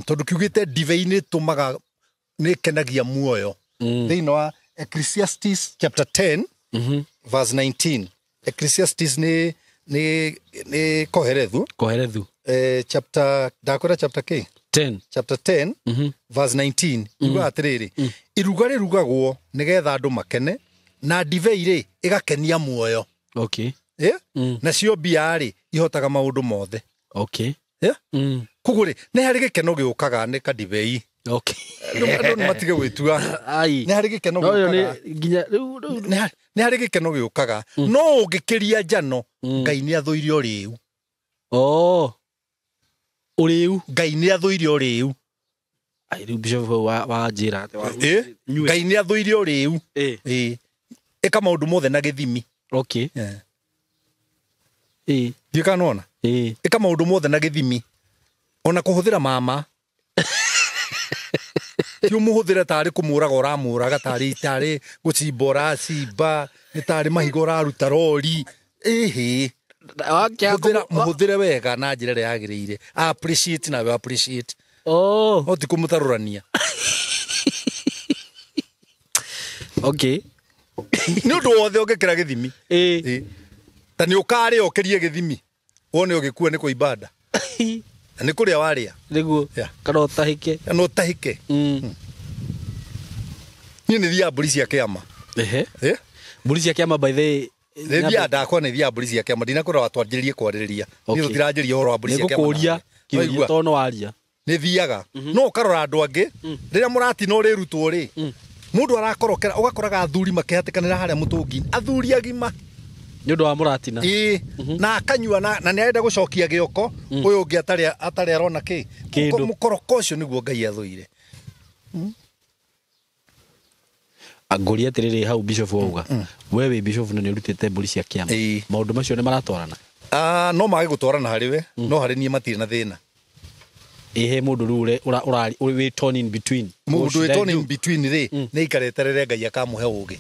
Tondũ kiugĩte ndibei nĩ ĩtũmaga nĩ ĩkenagia muoyo. Thĩinĩ wa Ecclesiastes chapter 10 verse 19. Ecclesiastes nĩ Koherethu. Koherethu. Chapter ndakwĩra chapter K? 10. Chapter 10 verse 19. Yugaga atĩrĩrĩ, iruga rĩrugagwo nĩgetha andũ makene na ndibei rĩ ĩgakenia muoyo. Okay. Nacio mbia rĩ ihotaga maũndũ mothe. Okay. Koguo rĩ nĩ harĩ gĩkeno gĩũkaga nĩ kandibei. Okay. Andũ nĩ matige gwĩtua. Nĩ harĩ gĩkeno gĩũkaga. Nĩ harĩ gĩkeno gĩũkaga. No ũngĩkĩria njano, Ngai nĩ athũire ũrĩu. Oh. Ũrĩu. Ngai nĩ athũire ũrĩu. Ai rĩu Bishop wa njĩra atĩ Ngai nĩ athũire ũrĩu. Ĩka maũndũ mothe na gĩthimi. Okay. Ndiũĩ kana nĩwona? Ĩka maũndũ mothe na gĩthimi. Ona kũhũthĩra mama. Ti ũmũhũthĩre tarĩ kũmũraga ũramũraga, tarĩ gũcimba ũracimba, nĩ tarĩ mahiga ũraruta rori. Ĩhĩ. Mũhũthĩre wega na njĩra ĩrĩa yagĩrĩire. Appreciate nawe appreciate. Oh. No ti kũmũtarũrania. Okay. Nĩ ũndũ wothe ũngĩkĩra gĩthimi. Ta nĩ ũkarĩa ũkĩrie gĩthimi. Wone ũgĩkua nĩ kũimba nda. Na nĩ kũrĩa warĩa. Nĩguo. Kana ũtahĩke. Kana ũtahĩke. Niĩ nĩ thiaga mbũri cia kĩama. Mbũri cia kĩama by the Nĩ thiaga ndakwa nĩ thiaga mbũri cia kĩama. Ndinakwĩra watwanjĩrĩrie kwarĩrĩria. Niĩ tũtiranjĩria ũhoro wa mbũri cia kĩama. Nĩngũkũria kĩũria tondũ no waria. Nĩ thiaga. No ũkarora andũ angĩ rĩrĩa mũratina ũrĩrutwo rĩ, mũndũ arakorokera ũgakoraga athuri makĩhatĩkanĩra harĩa mũtũngi-inĩ. Athuri agima. Nĩ ũndũ wa mũratina. Na akanyua na nĩ arenda gũcokia gĩoko, ũyũ ũngĩ atarĩ arona kĩ. Mũkoroko ũcio nĩguo Ngai athũire. Ngũria atĩrĩrĩ hau Bishop wauga. We wĩ Bishop na nĩ ũrutĩte mbũri cia kĩama. Maũndũ macio nĩ maratwarana? No mage gũtwarana harĩ we, no harĩ niĩ matirĩ na thĩna. Ĩhe mũndũ rĩu wĩ torn in between. Mũndũ wĩ torn in between rĩ, nĩ aikare eterere Ngai akamũhe ũũgĩ.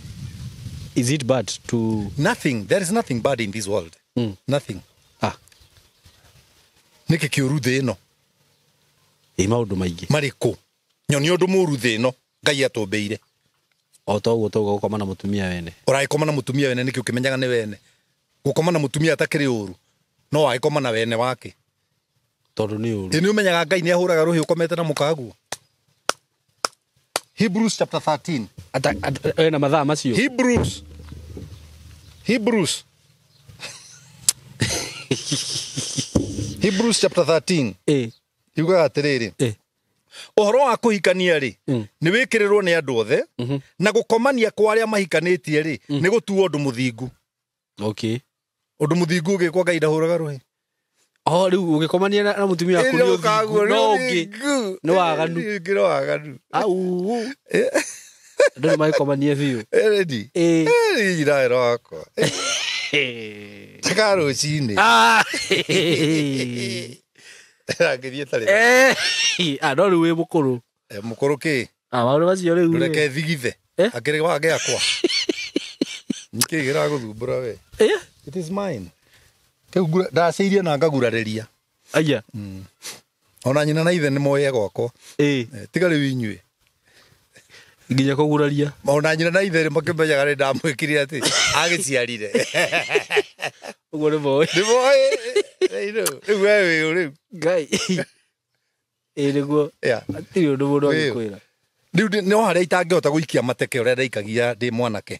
Is it bad to Nothing. There is nothing bad in this world. Nothing. Nĩkĩ kĩũru thĩ ĩno? Ĩ maũndũ maingĩ. Marĩkũ? Nyonia ũndũ mũũru thĩ ĩno Ngai atũmbĩire. O toguo toguo gũkoma na mũtumia wene. Ũragĩkoma na mũtumia wene nĩkĩ ũkĩmenyaga nĩ wene? Gũkoma na mũtumia atakĩrĩ ũru, no wagĩkoma na wene wake. Tondũ nĩ ũru. Ĩ nĩ ũmenyaga Ngai nĩ ahũraga rũhĩ ũkomete na mũkaguo. Hebrews chapter 13. Ena mathaa macio. Hebrews. Hebrews. Hebrews chapter 13. Yugaga atĩrĩrĩ. Ũhoro wa kũhikania rĩ, nĩ wĩkĩrĩrwo nĩ andũ othe, na gũkomania kwa arĩa mahikanĩtie rĩ, nĩ gũtuo ũndũ mũthingu. Okay. Ũndũ mũthingu ũgĩkwo Ngai ndahũraga rũhĩ. Oh, rĩu ũgĩkomania na mũtumia waku nĩ ũthingu, no ũngĩ nĩ waganu. Ũngĩ nĩ waganu. Au. Andũ nĩ magĩkomania biũ. Ĩni. Ĩni nyina wakwa. Taka rũcinĩ. Angĩthiĩ tarĩ. No rĩu wĩ mũkũrũ. Mũkũrũ kĩ? Maũndũ macio rĩu. Ndũreke thigithe. Akĩrĩ wa gĩakwa. Nĩkĩ kĩragũthumbũra we? It is mine. Ndaceirie na ngagurarĩria. Aya. Ona nyina na ithe nĩ moĩ gwakwa. Tiga rĩu inyuĩ. Nginya kũguraria. Ona nyina na ithe makĩmenyaga nĩ ndamwĩkire atĩ agĩciarire. Ũguo nĩ moĩ. Nĩ moĩ. Rĩu we wĩ rĩu. Ngai. Ĩ nĩguo. Hatirĩ ũndũ mũndũ angĩkwĩra. Rĩu no harĩa itangĩhota gũikia mateke ũrĩa ndaikagia ndĩ mwanake.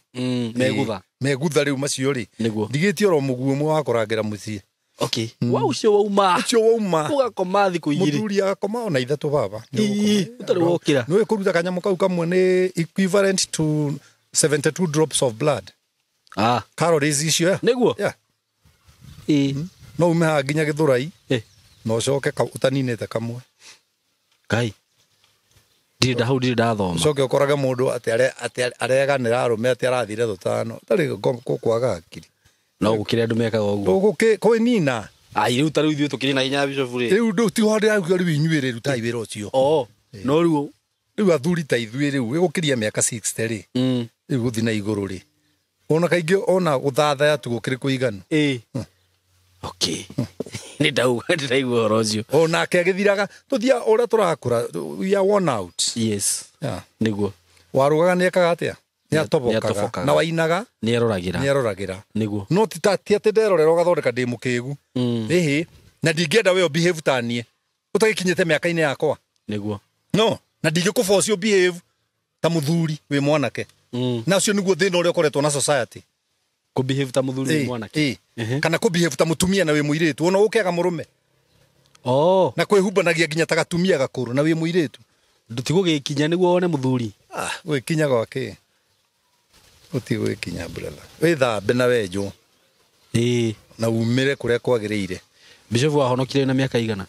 Megutha. Megutha rĩu macio rĩ. Nĩguo. Ndigĩtie oro mũguo ũmwe wa kũrangĩra mũciĩ. Okay. Wa ũcio wauma. Ũcio wauma. Ũgakoma thikũ igĩrĩ. Mũthuri agakoma ona ithatũ baba. Ũtarĩ wokĩra. Nĩũĩ kũruta kanyamũ kau kamwe nĩ equivalent to 72 drops of blood. Calories icio. Nĩguo? Yeah. No ume haha nginya Gĩthũrai. Na ũcoke ũtaninĩte kamwe. Ngai. Ndirĩ hau ndirĩ ndathoma. Ũcoke ũkorage mũndũ atĩ areganĩra arũme atĩ arathire tũtano. Ũtarĩ gũkwaga hakiri. No gũkĩrĩ andũ mekaga ũguo. Gũkĩ kwĩnina. Ai rĩu ta rĩu ithuĩ tũkĩrĩ na hinya Bishop rĩ. Rĩu ndũ ti hande rĩu rĩu inyuĩ rĩ rutai wĩra ũcio. No rĩu rĩu athuri ta ithuĩ rĩu gũkĩria mĩaka 60 rĩ. Rĩu gũthiĩ na igũrũ rĩ. Ona kaingĩ ona gũthathaya tu gũkĩrĩ kũiganu. Okay. Nĩ ndauga ndĩraigua ũhoro ũcio. Onake agĩthiraga tũthia ũrĩa tũrakũra we are worn out. Yes. Yeah. Nĩguo. Warugaga nĩ ekaga atĩa? Nĩ atobokaga. Na wainaga? Nĩ eroragĩra. Nĩ eroragĩra. Nĩguo. No ti atĩ nderorera ũgathondeka ndĩ mũkĩgu. Ĩhĩ. Na ndingĩenda we behave ta niĩ. Ũtagĩkinyĩte mĩaka-inĩ yakwa. Nĩguo. No, na ndingĩkũforce behave ta mũthuri wĩ mwanake. Na ũcio nĩguo thĩna ũrĩa ũkoretwo na society. Kũ behave ta mũthuri wĩ mwanake. Kana kũ behave ta mũtumia na wĩ mũirĩtu. Ona ũkĩaga mũrũme. Na kwĩhumbanagia nginya ta gatumia gakũrũ na wĩ mũirĩtu. Ndũtigũgĩkinya nĩguo wone mũthuri. Gwĩkinya gwake. Ũtigwĩkinya brother. Wĩthambe na wenjwo. Na umĩre kũrĩa kwagĩrĩire. Bishop wahonokire na mĩaka igana?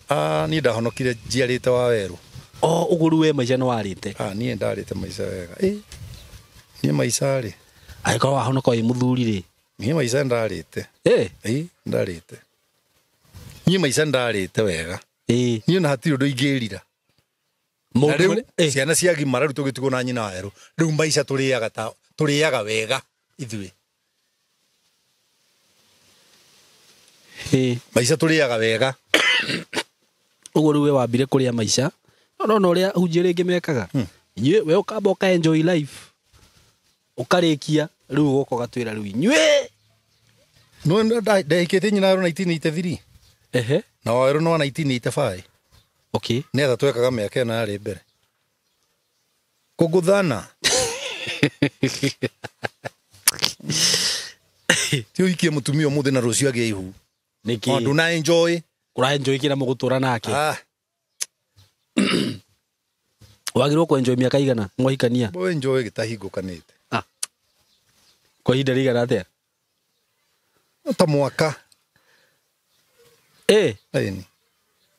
Niĩ ndahonokire njiarĩte wa werũ. Ũguo rĩu we maica nĩ warĩte? Niĩ ndarĩte maica wega. Niĩ maica rĩ. Angĩkorwo wahonoka wĩ mũthuri rĩ? Niĩ maica ndarĩte. Ndarĩte. Niĩ maica ndarĩte wega. Niĩ ona hatirĩ ũndũ ingĩrira. Na rĩu ciana ciagimara rĩu tũgĩtigwo na nyina werũ. Rĩu maica tũrĩaga ta tũrĩaga wega ithuĩ. Maica tũrĩaga wega. Ũguo rĩu we wambire kũrĩa maica. No no ũrĩa hunjia rĩngĩ mekaga. Inyuĩ we ũkamba ũka enjoy life. Ũkarĩkia rĩu ũgoka ũgatwĩra rĩu inyuĩ. No ndahikĩtie nyina werũ 1983. Na werũ no 1985. Okay. Nĩ etha twekaga mĩaka ĩno yarĩ mbere. Kũgũthana. Ti ũhikie mũtumia ũmũthĩ na rũciũ agĩe ihu. Nĩkĩ? Ndũna enjoy. Ũra enjoy kĩrĩa mũgũtũra nake. Wagĩrĩirwo kũ enjoy mĩaka igana mwahikania? Bo enjoy gĩtahingũkanĩte. Kwa ihinda rĩigana atĩa? Ta mwaka. Ĩni.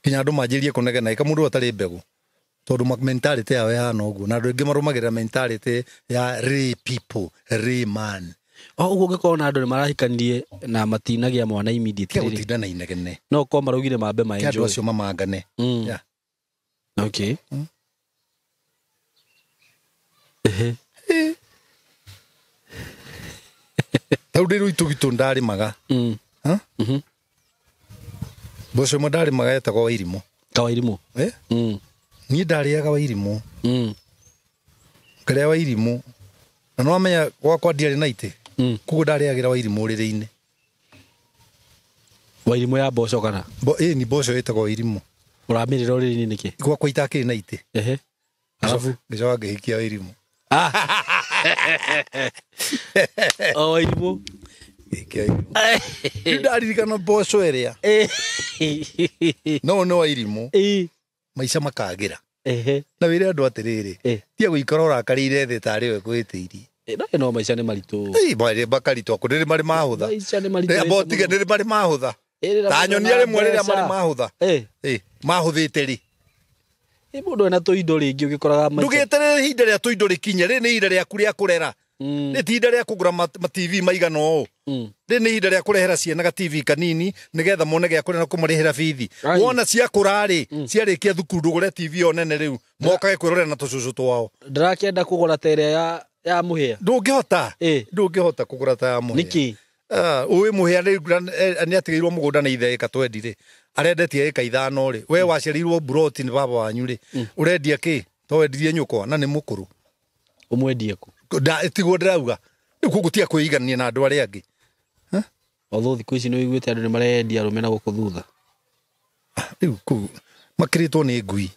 Nginya andũ manjĩrie kũnegena ĩka mũndũ atarĩ mbegũ. Tondũ mentality yao ĩhana ũguo na andũ aingĩ marũmagĩrĩra mentality ya re people, re man. Ũguo ũngĩkorwo na andũ nĩ marahikanirie na matinagĩa mwana immediately. Kĩa gũtinda na inegene. No ũkorwo maraugire mambe ma enjoy. Kĩa andũ acio mamangane. Yeah. Okay. Tau ndĩ rũitũ gitũ ndarĩmaga. Mboco ĩmwe ndarĩmaga yetagwo Wairimũ. Ta Wairimũ? Niĩ ndarĩaga Wairimũ. Ngarĩa Wairimũ. Na nĩwamenya gwakwa ndiarĩ na itĩ, koguo ndarĩagĩra wairimũ ũrĩrĩ-inĩ. Wairimũ ya mboco kana? Ĩĩ ni mboco ĩtagwo wairimũ. Ũramĩrĩra ũrĩrĩ-inĩ nĩkĩ? Gwakwa itakĩrĩ na itĩ. Ehe. Alafu ngĩcoka ngĩhikia wairimũ. O wairimũ. Ngĩhikia wairimũ. Rĩu ndaririkana mboco ĩrĩa. No nĩ wairimũ. Maica makagĩra. Na wĩre andũ atĩrĩrĩ, tiga gũikara ũrakarĩire thĩ tarĩ we kwĩtĩirie. No maica nĩ maritũ. Makaritũ akũ nĩ marĩ mahũtha. Maica nĩ maritũ. Bo tiga nĩ marĩ mahũtha. Ta nyonia rĩmwe rĩrĩa marĩ mahũtha. Mahũthĩte rĩ. Mũndũ ena tũindo rĩngĩ ũgĩkoraga maica. Ndũgĩeterere ihinda rĩa tũindo rĩkinye, rĩrĩ nĩ ihinda rĩaku rĩa kũrera. Nĩ ti ihinda rĩa kũgũra ma TV maigana ũũ. Rĩrĩ nĩ ihinda rĩa kũrehera ciana ga TV kanini nĩgetha mone gĩa kũrĩa na kũmarĩhĩra bithi. Wona ciakũra rĩ, ciarĩkia thukuru ndũgũre TV ĩyo nene rĩu, mokage kwĩrorera na tũcũcũ twao. Ndĩrakĩenda kũgũra ta ĩrĩa ya mũhĩa. Ndũngĩhota. Ndũngĩhota kũgũra ta ya mũhĩa. Nĩkĩ? Ũĩ mũhĩa nĩ atigĩirwo mũgũnda na ithe ĩka 20 rĩ. Arendetie ĩka 5 rĩ. We waciarĩirwo buroti nĩ baba wanyu rĩ. Ũrendia kĩ? To wendirie nyũkwa na nĩ mũkũrũ. Ũmwendie kũ? Tiguo ndĩrauga. Rĩu koguo tiga kwĩigania na andũ arĩa angĩ. Although thikũ ici nĩ ũiguĩte andũ nĩ marendia arũme na gũkũ thutha. Rĩu kũu makĩrĩtwo nĩ ngui.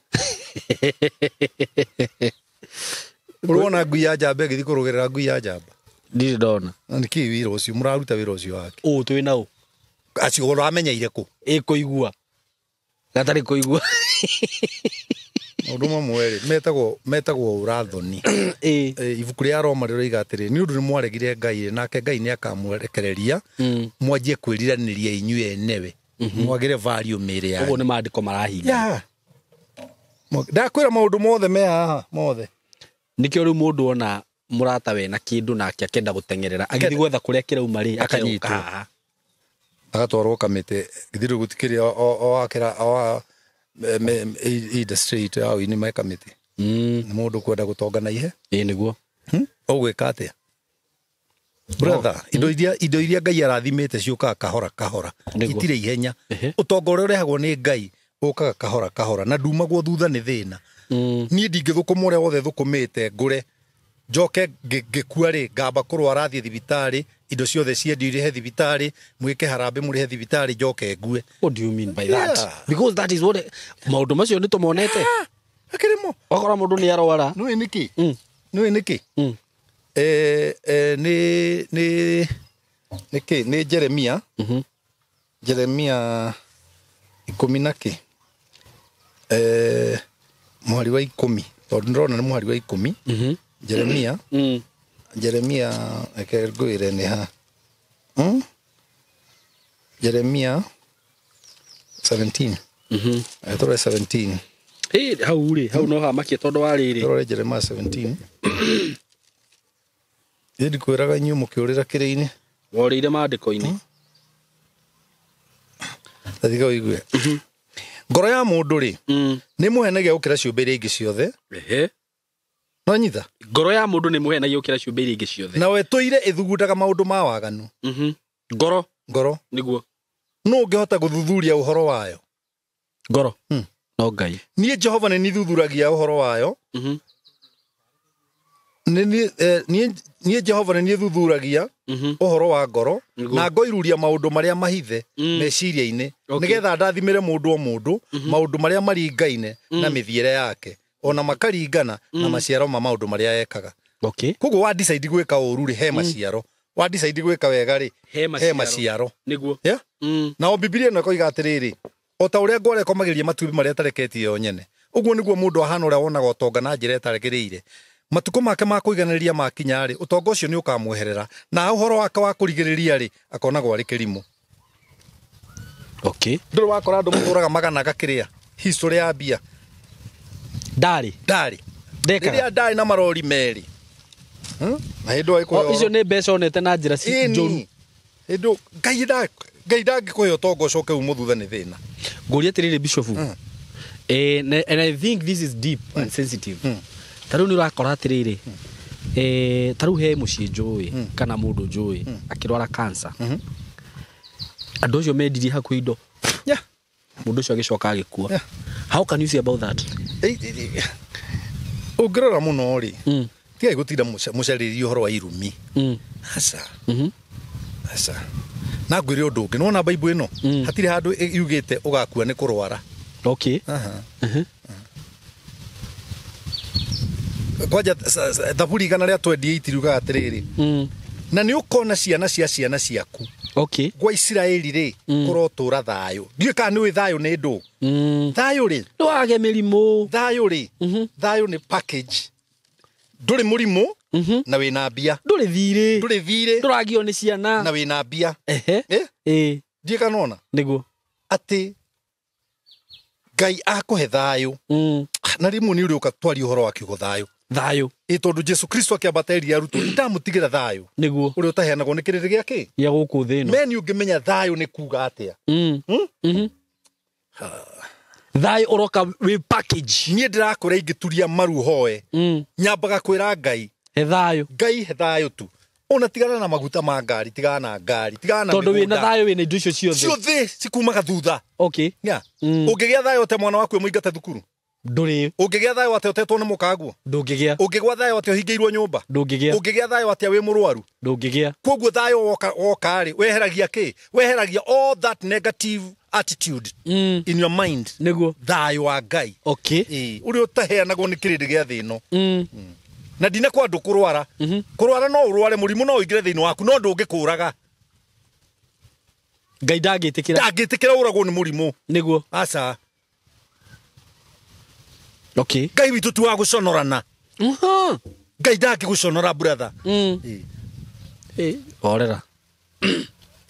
Ũrona ngui ya njamba ĩgĩthiĩ kũrũgĩrĩra ngui ya njamba? Ndirĩ ndona. Na nĩkĩ wĩra ũcio mũraruta wĩra ũcio wake? Ũũ twĩ na ũ? Acio ũramenyeire kũ? Ĩkũigua. Gatarĩ kũigua. Maũndũ mamwe rĩ, metagwo ũrathoni. Ibuku rĩa Roma rĩroiga atĩrĩ, nĩ ũndũ nĩ mwaregire Ngai rĩ, nake Ngai nĩ akamũrekereria, mwanjie kwĩriranĩria inyuĩ enewe. Mwagĩre value mĩĩrĩ yanyu. Ũguo nĩ maandĩko marahingia. Ndakwĩra maũndũ mothe me haha, mothe. Nĩkĩo rĩu mũndũ ona mũrata we na kĩndũ nake akenda gũteng'erera, agĩthiĩ gwetha kũrĩa kĩrauma rĩ, akanyitwo haha. Agatwarwo kamĩtĩ, githĩ rĩu gũtikĩrĩ o akĩra o industry itũ ya ũini me kamĩtĩ. Nĩ mũndũ kwenda gũtonga na ihe. Ĩĩ nĩguo. Ũgwĩka atĩa? Brother, indo iria Ngai arathimĩte ciũkaga kahora kahora. Itirĩ ihenya. Ũtonga ũrĩa ũrehagwo nĩ Ngai ũkaga kahora kahora na ndumagwo thutha nĩ thĩna. Niĩ ndingĩthũkũma ũrĩa wothe thũkũmĩte ngũre njoke ngĩkua rĩ, ngamba kũrwara thiĩ thibitarĩ, indo ciothe ciendio irĩhe thibitarĩ, mwĩke harambĩ mũrĩhe thibitarĩ, njoke ngue. What do you mean by that? Because that is what maũndũ macio nĩ tũmonete. Akĩrĩmo. Wakora mũndũ nĩ arwara. Nĩũĩ nĩkĩ? Nĩũĩ nĩkĩ? Nĩkĩ? Nĩ Jeremia. Jeremia 10 na kĩ? Mũhari wa 10. Tondũ ndĩrona nĩ mũhari wa 10. Jeremia. Jeremia reke ngwĩre nĩ ha. Jeremia 17. Tũrore 17. Hau rĩ, hau no hamakie tondũ wa rĩrĩ. Tũrore Jeremia 17. Niĩ ndikwĩraga inyuĩ mũkĩũrĩra kĩrĩ-inĩ. Worĩire maandĩko-inĩ. Ta tiga ũigue. Ngoro ya mũndũ rĩ, nĩ mũhenagia gũkĩra ciũmbe iria ingĩ ciothe. No nyita. Ngoro ya mũndũ nĩ mũhenagia gũkĩra ciũmbe iria ingĩ ciothe. Nawe tũire ĩthugundaga maũndũ ma waganu. Ngoro. Ngoro. Nĩguo. Nũ ũngĩhota gũthuthuria ũhoro wayo? Ngoro. No Ngai. Niĩ Jehova nĩ niĩ thuthuragia ũhoro wayo. Niĩ Jehova nĩ niĩ thuthuragia ũhoro wa ngoro na ngoiruria maũndũ marĩa mahithe meciria-inĩ nĩgetha ndathimĩre mũndũ o mũndũ maũndũ marĩa maringaine na mĩthiĩre yake ona makaringana na maciaro ma maũndũ marĩa ekaga. Koguo wa decide gwĩka ũru rĩ, he maciaro. Wa decide gwĩka wega rĩ, he maciaro. Nĩguo. Nao Bibilia ĩno ĩkoiga atĩrĩrĩ, o ta ũrĩa ngoro ĩkomagĩria matumbĩ marĩa ĩtareketie yo nyene, ũguo nĩguo mũndũ ahana ũrĩa wonaga ũtonga na njĩra ĩtaragĩrĩire. Matukũ make ma kũiganĩria makinya rĩ, ũtonga ũcio nĩ ũkamweherera, na ũhoro wake wa kũrigĩrĩria rĩ, akonagwo arĩ kĩrimũ. Ndũrĩ wakora andũ matũraga magana gakĩrĩa history ya mbia. Ndarĩ. Ndarĩ. Rĩrĩa ndarĩ na marori merĩ. Na hĩndĩ ĩyo icio nĩ mbeca onete na njĩra njũru. Hĩndĩ Ngai ndangĩkũhe ũtonga ũcoke ume thutha nĩ thĩna. Ngũria atĩrĩrĩ Bishop. And I think this is deep and sensitive. Ta rĩu nĩ ũrakora atĩrĩrĩ, ta rĩu he mũciĩ njũĩ kana mũndũ njũĩ akĩrwara cancer. Andũ acio mendirie hakuhĩ indo. Mũndũ ũcio agĩcoka agĩkua. How can you say about that? Ũngĩrora mũno rĩ, Tigai gũtinda mũcarĩrie ũhoro wa irumi. Aca. Aca. Na ngwĩre ũndũ ũngĩ, nĩwona Bible ĩno? Hatirĩ handũ yugĩte ũgakua nĩ kũrwara. Okay. Aha. Kwanja thaburi 128 riugaga atĩrĩrĩ, na nĩ ũkona ciana cia ciana ciaku Okay. gwa Isiraeli rĩ, kũrotũra thayũ. Ndiũĩ kana nĩũĩ thayũ nĩ ndũ. Thayũ rĩ, Ndwage mĩrimũ. Thayũ rĩ, thayũ nĩ package. Ndũrĩ mũrimũ na wĩna mbia. Ndũrĩ thirĩ. Ndũrĩ thirĩ Ndũragio nĩ ciana. na wĩna mbia. Ehe. Eh? Ĩĩ. Ndiũĩ kana nĩwona? Nĩguo. Atĩ Ngai akũhe thayũ. Na rĩmwe nĩ ũrĩũka twarie ũhoro wa kiugo thayũ. Thayũ. Ĩ tondũ Jesu Kristo akĩambata erire arutwo, ndamũtigĩra thayũ. Nĩguo. Ũrĩa ũtaheanagwo nĩ kĩrĩndĩ gĩa kĩ? Gĩa gũkũ thĩ ĩno. Meni ũngĩmenya thayũ nĩ kuga atĩa. Thayũ ũroka wĩ package. Niĩ ndĩrakũra ingĩturia maru hoe. Nyambaga kwĩra Ngai. He thayũ. Ngai he thayũ tu. Ona tigana na maguta ma ngari, tigana na ngari, tigana na Tondũ wĩna mĩgũnda. thayũ wĩna indo icio ciothe. Ciothe cikumaga thutha. Okay. Yeah. Ũngĩgĩa thayũ atĩa mwana waku ĩmũingate thukuru? Ndũrĩ. Ũngĩgĩa thayũ atĩa ũtetwo nĩ mũkaguo? Ndũngĩgĩa. Ũngĩgĩa thayũ atĩa ũhingĩirwo nyũmba? Ndũngĩgĩa. Ũngĩgĩa thayũ atĩa wĩ mũrwaru? Ndũngĩgĩa. Koguo thayũ woka rĩ, weheragia kĩ? Weheragia all that negative attitude in your mind. Nĩguo. Thayũ wa Ngai. Okay. Ĩĩ, ũrĩa ũtaheanagwo nĩ kĩrĩndĩ gĩa thĩ ĩno. Na ndinakwa andũ kũrwara. Kũrwara no ũrware, mũrimũ no ũingĩre thĩinĩ waku, no ndũngĩkũraga. Ngai ndangĩtĩkĩra. Ndangĩtĩkĩra ũragwo nĩ mũrimũ. Nĩguo. Aca. Okay. Ngai witũ ti wa gũconorana. Ngai ndangĩgũconora brother. Ĩĩ. Ĩĩ. Horera.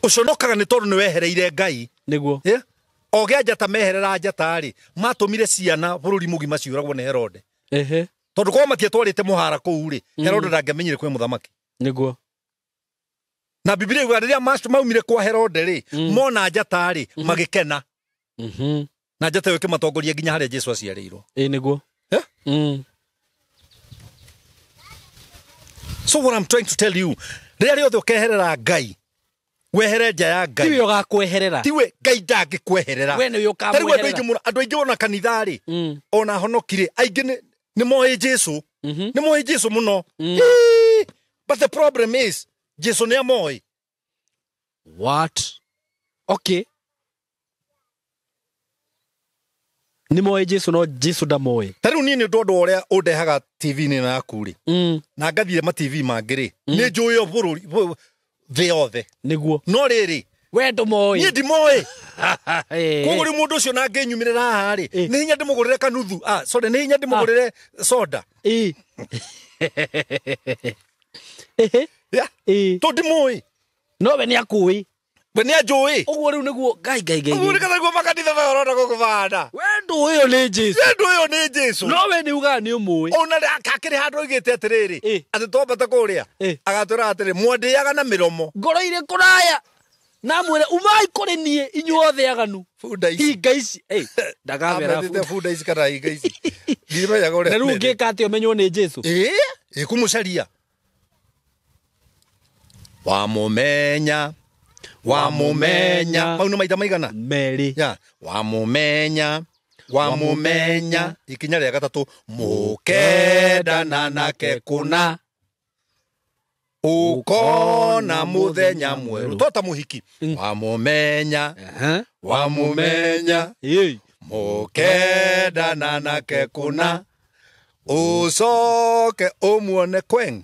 Ũconokaga nĩ tondũ nĩ wehereire Ngai. Nĩguo. Yeah? O gĩa njata meherera njata rĩ, matũmire ciana bũrũri mũgima ciũragwo nĩ Herode. Ehe. Tondũ korwo matiatwarĩte mũhara kũu rĩ, Herode ndangĩamenyire kwĩ mũthamaki. Nĩguo. Na Bibilia yugaga rĩrĩa maumire kwa Herode rĩ, mona njata rĩ, magĩkena. Na njata ĩyo ĩkĩmatongoria nginya harĩa Jesu aciarĩirwo. Ĩĩ nĩguo. Yeah? So what I'm trying to tell you, rĩrĩa rĩothe ũkeherera Ngai, wehere nja ya Ngai. Tiwe ũgakweherera. Tiwe Ngai ndangĩkweherera. We nĩwe Ta rĩu andũ ũkamweherera. aingĩ mũno, andũ aingĩ ona kanitha rĩ, ona honoki rĩ, aingĩ nĩ moĩ Jesu. Nĩ moĩ Jesu mũno. But the problem is, Jesu nĩ amoĩ. What? Okay. Nĩ moĩ Jesu no Jesu ndamoĩ. Ta rĩu niĩ nĩ ũndũ ũrĩa ũndehaga TV-inĩ ĩno yaku rĩ, na ngathiĩ ma TV mangĩ rĩ, nĩ njũĩ o bũrũri thĩ yothe. Nĩguo. No rĩrĩ, We ndũmoĩ. Niĩ ndimoĩ. Koguo rĩu mũndũ ũcio na angĩnyumĩrĩra haha rĩ, nĩ hinya ndĩmũgũrĩre kanuthu. Ah, sorry, nĩ hinya ndĩmũgũrĩre soda. Ĩĩ. Ehe. Yeah. Ĩĩ. Tondũ ndimoĩ. No we nĩ akũĩ. We nĩ anjũĩ. Ũguo rĩu nĩguo Ngai Ngai Ngai. Ũguo nĩ nĩguo makanitha maya ũrona gũkũ mahana. We ndũĩ ũyũ nĩ Jesu. We ndũĩ ũyũ nĩ Jesu. No we nĩ ugaga nĩ ũmũĩ. Ona akĩrĩ handũ oigĩte atĩrĩrĩ, atĩ twambata kũrĩa, agatwĩra atĩrĩ, mwandĩaga na mĩromo. Ngoro irĩ kũraya. Na mwĩre umai kũrĩ niĩ inyuothe aganu. Bunda ici. Hinga ici. Ndakamera Amendete bunda ici kana hinga ici. Ndimenyaga ũrĩa. Na rĩu ũngĩka atĩa ũmenywo nĩ Jesu? Ĩĩ, ĩkũmũcaria. Wamũmenya. Wamũmenya. Mau nĩ maita maigana? Merĩ. Ya, wamũmenya. Wamũmenya. Ikinya rĩa gatatũ, mũkendana nake kũna. Ũkona mũthenya mwerũ. Tota mũhiki. Wamũmenya. Wamũmenya. Mũkendana nake kũna. Ũcoke ũmuone kweng.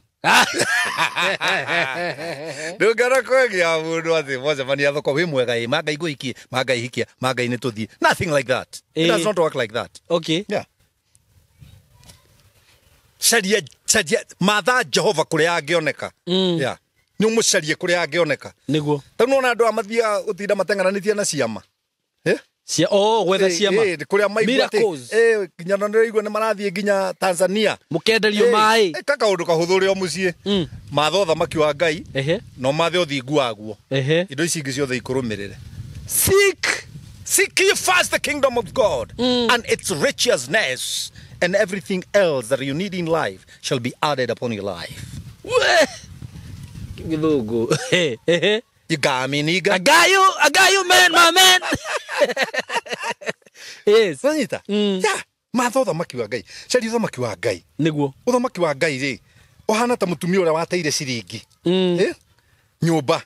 Ndũngĩona kweng ya mũndũ atĩ mwacemania thoko wĩ mwega ĩ, ma Ngai ngũhikie, ma Ngai hikia, ma Ngai nĩ tũthiĩ. Nothing like that. It does not work like that. Okay. Yeah. Caria, caria, matha Jehova kũrĩa angĩoneka. Yeah. Nĩ ũmũcarie kũrĩa angĩoneka. Nĩguo. Ta rĩu nĩwona andũ aya mathiaga gũtinda mateng'eranĩtie na ciama. Eh? Cia, oh, gwetha ciama. Kũrĩa maigua atĩ, Miracles. Nginya na nĩraigua nĩ marathiĩ nginya Tanzania. Mũkenderio maĩ. Ka kaũndũ kahũthũ ũrĩ o mũciĩ. Matha ũthamaki wa Ngai, na ũmathe ũthingu waguo. Indo ici ingĩ ciothe ikũrũmĩrĩre. Seek. Seek ye first the kingdom of God and its righteousness, and everything else that you need in life shall be added upon your life. Gĩthũngũ. You got me, nigga. I got you, man, my man. Yes. Wanyita? Yeah. Matha ũthamaki wa Ngai. Caria ũthamaki wa Ngai. Nĩguo. Ũthamaki wa Ngai rĩ, Ũhana ta mũtumia ũrĩa wateire ciringi. Eh? Nyũmba.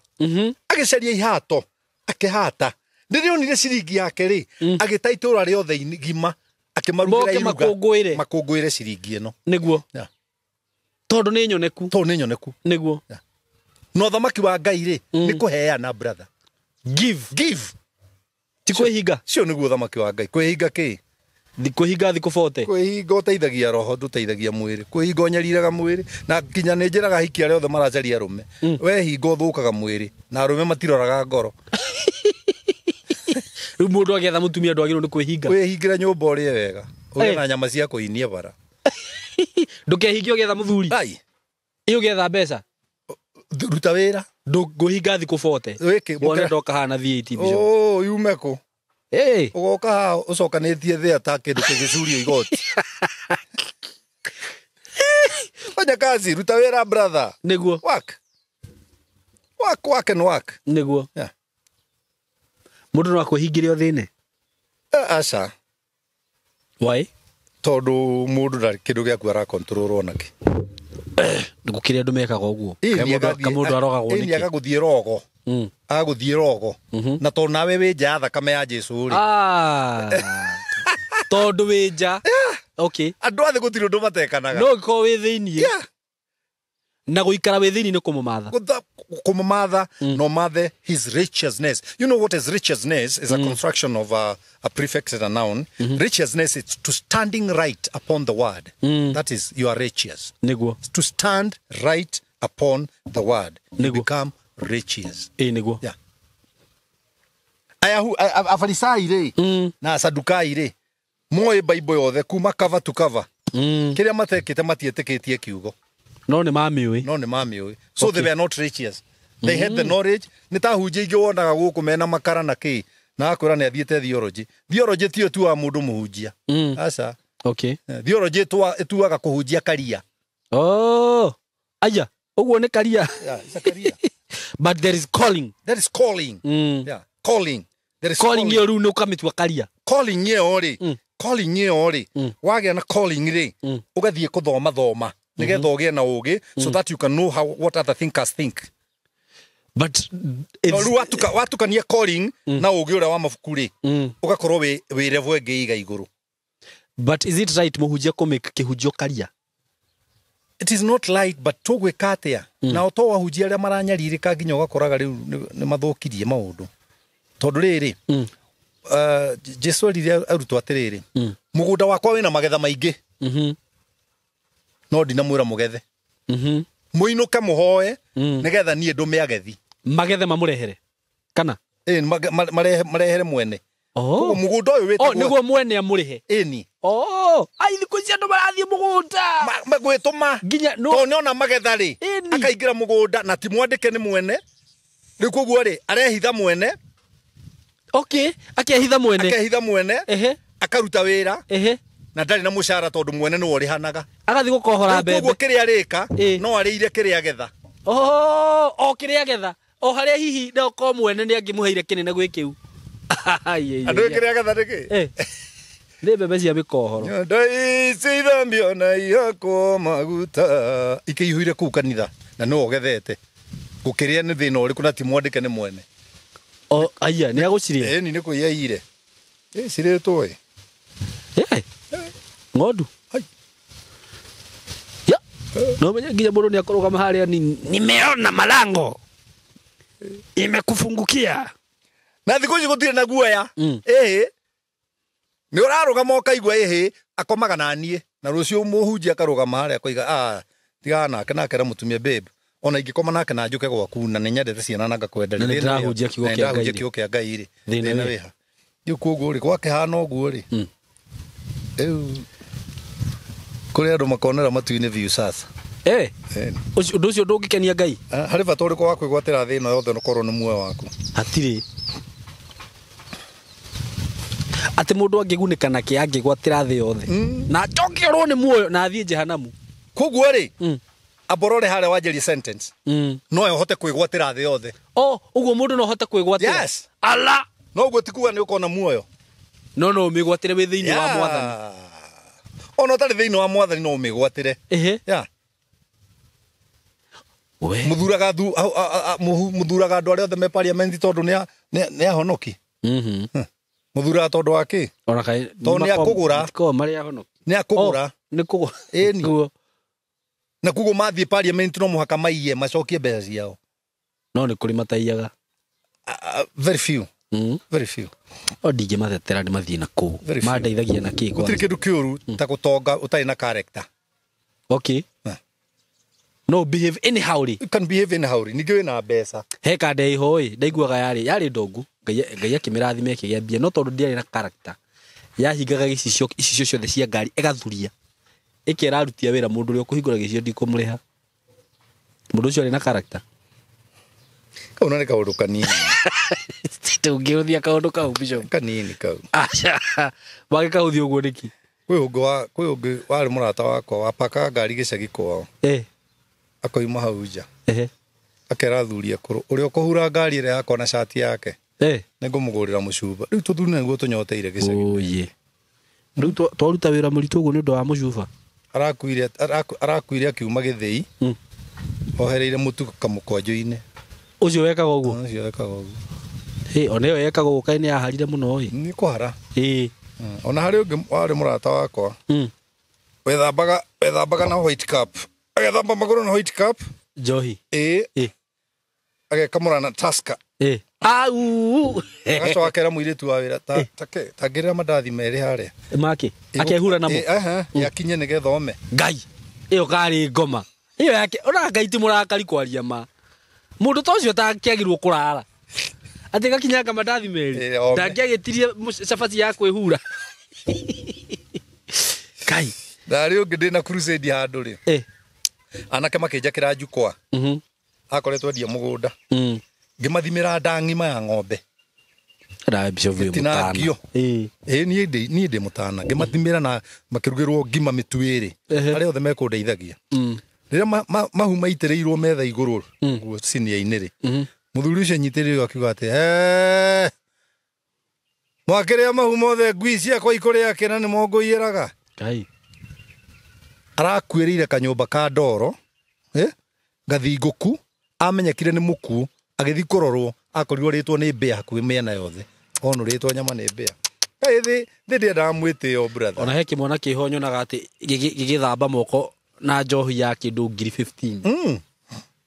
Agĩcaria ihato, akĩhata. Rĩrĩa onire ciringi yake rĩ, agĩta itũra rĩothe igima, akĩmarugĩra Moke iruga. makũngũĩre. Makũngũĩre ciringi ĩno. Nĩguo. Yeah. Tondũ nĩ nyoneku. Tondũ nĩ nyoneku. Nĩguo. Yeah. Na ũthamaki wa Ngai rĩ, nĩ kũheana, brother. Give. Give. Ti kwĩhinga. Cio nĩguo ũthamaki wa Ngai. Kwĩhinga kĩ? Kwĩhinga thikũ 40. Kwĩhinga ũteithagia roho, ndũteithagia mwĩrĩ. Kwĩhinga ũnyariraga mwĩrĩ. Na nginya nĩ njĩraga hiki arĩa othe maracaria arũme. Wehinga ũthũkaga mwĩrĩ na arũme matiroraga ngoro. Rĩu mũndũ agĩetha mũtumia ndwagĩrĩirwo nĩ kwĩhinga. Wĩhingĩre nyũmba ũrĩe wega. Ũgĩe Eh. na nyama cia kũinia bara. Ndũkehinge ũgĩetha mũthuri. Ai, Ĩ ũgĩetha mbeca. ruta wĩra. Ndũngũhinga thikũ 40. Wĩkĩ, Wone mũkĩra- ndoka haha na VAT bishop. Oh, yume kũ? Ĩ. Ũgoka haha ũcokanĩtie thĩa ta kĩndũ kĩgĩcurio igoti. Fanya kazi, ruta wĩra, brother. Nĩguo. Work. Work, work and work. Nĩguo. Yeah. Mũndũ no akwĩhingĩre ũthĩne. Eh, aca. Why? Tondũ mũndũ ndarĩ kĩndũ gĩaku arakontrolwo nakĩ. Gũkĩrĩ andũ mekaga ũguo. Kamũndũ arogagwo Ĩni nĩkĩ? agagũthiĩ rogo. Agagũthiĩ rogo. Na tondũ nawe wĩ nja ya thakame ya Jesu rĩ. Ah. Tondũ wĩ nja. Okay. Andũ a thĩ gũtirĩ ũndũ matekanaga. No ũngĩkorwo wĩ thĩiniĩ. Yeah. Na gũikara wĩ thĩiniĩ nĩ kũmũmatha. Kũmũmatha no mathe his righteousness. You know what is righteousness? Is a construction of a prefix and a noun. Righteousness is to standing right upon the word. That is, you are righteous. Nĩguo. To stand right upon the word, you Nĩguo. become righteous. Ĩ nĩguo. Yeah. Ayahu, Afarisai rĩ na Asadukai rĩ moĩ Bible yothe kuma cover to cover. Kĩrĩa matekĩte matiĩtĩkĩtie kiugo. No nĩ mamĩũĩ. No nĩ mamĩũĩ, so Okay. they were not righteous, they had the knowledge. Nĩ ta hunjia ingĩ wonaga gũkũ mena makara na kĩ na akwĩra nĩ athiĩte theology. Theology tiyo tu wa mũndũ mũhunjia. Aca. Okay. Theology ĩtuaga kũhunjia karia. Oh. Aya, ũguo nĩ karia. Yeah, it's a career. But there is calling. That is calling. Yeah, calling. There is Calling ĩyo rĩu nĩ ũkamĩtua karia. Calling ĩyo rĩ, calling ĩyo rĩ, wagĩa na calling rĩ, ũgathiĩ kũthoma thoma nĩgetha ũgĩe na ũgĩ, so that you can know how what other thinkers think. But No, it's, rĩu watukania calling na ũgĩ ũrĩa wa mabuku rĩ, ũgakorwo wĩ level ĩngĩ iga igũrũ. But is it right mũhunjia kũmake kĩhunjio karia? It is not light, but tũgwĩka atĩa? Nao to ahunjia arĩa maranyarirĩka nginya ũgakoraga rĩu nĩ mathũkirie maũndũ, tondũ rĩrĩ, Jesu erire arutwo atĩrĩrĩ, mũgũnda wakwa wĩna magetha maingĩ, no ndinamwĩra mũgethe. Mũinũke mũhoe nĩgetha niĩ ndũme agethi. Magethe mamũrehere. Kana? Ĩĩ, marehere mwene. Oh. Koguo mũgũnda ũyũ Oh, wĩtagwo nĩguo mwene amũrĩhe. ĩni. Oh, ai thikũ ici andũ marathiĩ mũgũnda. Gwĩtũma Nginya no tondũ nĩona magetha rĩ, Ĩni. akaingĩra mũgũnda na ti mwandĩke nĩ mwene rĩu, koguo rĩ arehitha mwene. Okay, akehitha mwene. Akehitha mwene. Ehe. Akaruta wĩra Ehe. na ndarĩ na mũcara tondũ mwene nĩwe ũrĩhanaga. Agathiĩ gũkohora Rĩu koguo mbembe. kĩrĩa arĩka Ĩ. no arĩire kĩrĩa agetha. Oh, o kĩrĩa agetha. O harĩa hihi no ko mwene nĩ angĩmũheire kĩnene gwĩ kĩu. Andũ kĩrĩa agetha nĩ kĩ? Eh. Nĩ mbembe cia mĩkohoro. Nyondo ici ithambio na ihakwo maguta ikĩihũire kũu kanitha na nĩwe ũgethete, gũkĩrĩa nĩ thĩna ũrĩkũ na ti mwandĩke nĩ mwene? O aya nĩ agũciria. Ĩni nĩ kũiya ire. Ĩ, cirĩtwo ĩ. Eh. Ng'ondu. Hai. Ya. No menye nginya mũndũ nĩ akũrũgama harĩa ni nimeona malango imekufungukia. Na thikũ ici gũtirĩ na guoya. Ĩhĩ, nĩ ũrarũgama ũkaigua ĩhĩ akomaga na niĩ, na rũciũ mũhunjia akarũgama harĩa akoiga, ah, tigana nake, nake ra mũtumia, babe, ona ingĩkoma nake na njũke gwaku na nĩ nyendete ciana na ngakwenda Na rĩ, nĩ thĩna wĩha? ndĩrahunjia kiugo Na nĩ kĩa Ngai ndĩrahunjia rĩ. kiugo kĩa Ngai rĩ, Thĩna thĩna wĩha? wĩha? Rĩu koguo rĩ gwakĩhana ũguo rĩ, rĩu kũrĩ andũ makonera matu-inĩ biũ sasa. Eh. Ĩni. Ũndũ ũcio ndũngĩkenia Ngai. Ah, harĩ bata ũrĩkũ wa kwĩgwatĩra thĩna yothe ũkorwo nĩ muoyo waku? Hatirĩ. Atĩ mũndũ angĩgunĩka nakĩ angĩgwatĩra thĩ yothe na acoke orwo nĩ muoyo na athiĩ jehanamu? Koguo rĩ, amborore harĩa wanjĩrie sentence, no ũhote kwĩgwatĩra thĩ yothe. O ũguo mũndũ no ahote kwĩgwatĩra? Yes. Ala. No ũguo ti kuga nĩ ũkona muoyo. No ũmĩgwatĩre wĩ thĩinĩ wa mwathani. Ona ũtarĩ thĩinĩ wa mwathani no ũmĩgwatĩre. Ehe. Yeah. We. Muthuraga thu muthuraga andu aria othe me parliament tondu ni ahonoki. Muthuraga tondu wa ki? Ona kai Tondũ nĩ akũgũra. Ko mari ahonoki. Ni akũgũra. Nĩ kũgũra. Ĩni. Nĩguo. Na kugo mathiĩ parliament no mũhaka maiye macokie mbeca ciao. No nĩ kũrĩ mataiyaga. Very few. Very few. O ndingĩmatetera nĩ mathiĩ na kũu. Very few. Mandeithagia na kĩ Gũtirĩ kwanza? kĩndũ kĩũru ta gũtonga ũtarĩ na character. Okay. No behave anyhow rĩ. You can behave anyhow rĩ. Ningĩ wĩna mbeca. He kande iho ĩ ndaiguaga yarĩ ndongu. Ngai akĩmĩrathima ĩkĩgĩa mbia no tondũ ndiarĩ na character. Yahingaga gĩcicio icicio ciothe cia ngari ĩgathuria. Ĩkera aruti a wĩra mũndũ ũrĩa ũkũhingũra gĩcicio ndikũmũrĩha. Mũndũ ũcio arĩ na character. Kau na nĩ kaũndũ kanini. Tũngĩhũthia kaũndũ kau Bishop. Kanini kau. Aca. Wagĩkahũthia ũguo nĩkĩ? Kwĩ ũngĩ warĩ mũrata wakwa wapakaga ngari gĩcagi kwao. Akoima hau nja. Akera athuri akũrũ ũrĩa ũkũhura ngari ĩrĩa yakwa na cati yake. Nĩngũmũgũrĩra mũcuba. Rĩu tũthuri nĩguo tũnyoteire gĩcagi. Oye. Rĩu twaruta wĩra mũritũ ũguo nĩ ũndũ wa mũcuba. Arakuire akiuma gĩthĩi. Ohereire mũtu kamũkwanjũ-inĩ. Ũcio wekaga ũguo? Ũcio wekaga ũguo. Ona ĩyo yekaga ũguo kaĩ nĩ yaharire mũno ĩ. Nĩ kũhara. Ona harĩ ũngĩ warĩ mũrata wakwa. Wethambaga na white cup. Agethamba magũrũ na white cup. Njohi. Agekamũra na Tusker. Au. Agacoka akera mũirĩtu wa wĩra tangĩrĩra mandathi merĩ harĩa. Make. Akehura namo. Yakinye nĩgetha ome. Ngai. Ĩyo karĩ ngoma. Ĩyo yake ona Ngai ti mũrakari kwaria ma. Mũndũ ta ũcio takĩagĩrwo kũrara. Atĩ gakinyanga mandathi merĩ. Ndangĩagĩtirie cabaci ya kwĩhura. Ngai. Ndarĩ ũngĩ ndĩna crusade handũ rĩ. Anake makĩnjakĩra jukwaa. Akoretwo endia mũgũnda. Ngĩmathimĩra nda ng'ima ya ng'ombe. Ndawe Bishop wĩ mũtana. Gĩtinangio. Niĩ ndĩ mũtana. Ngĩmathimĩra na makĩrugĩrwo ngima mĩtu ĩrĩ. Arĩa othe mekũndeithagia. Rĩrĩa mahu maitĩrĩirwo metha igũrũ ũguo cinia-inĩ rĩ. Mũthuri ũcio anyitĩrĩire akiuga atĩ, mwakĩrĩa mahu mothe ngui ciakwa ikũrĩa kĩ na nĩmo ngũiyĩraga. Ngai. Arakuĩrĩire kanyũmba ka ndoro, gathingũku, amenyekire nĩ mũkuũ, agĩthiĩ kũrorwo, akorirwo rĩtwo nĩ mbĩa hakuhĩ mĩena yothe. Onũrĩtwo nyama nĩ mbĩa. Kaĩ thĩ ndĩendaga mwĩtĩo brother. Ona he kĩmwana kĩho nyonaga atĩ gĩgĩthamba moko na njohi ya kĩndũ ngiri 15.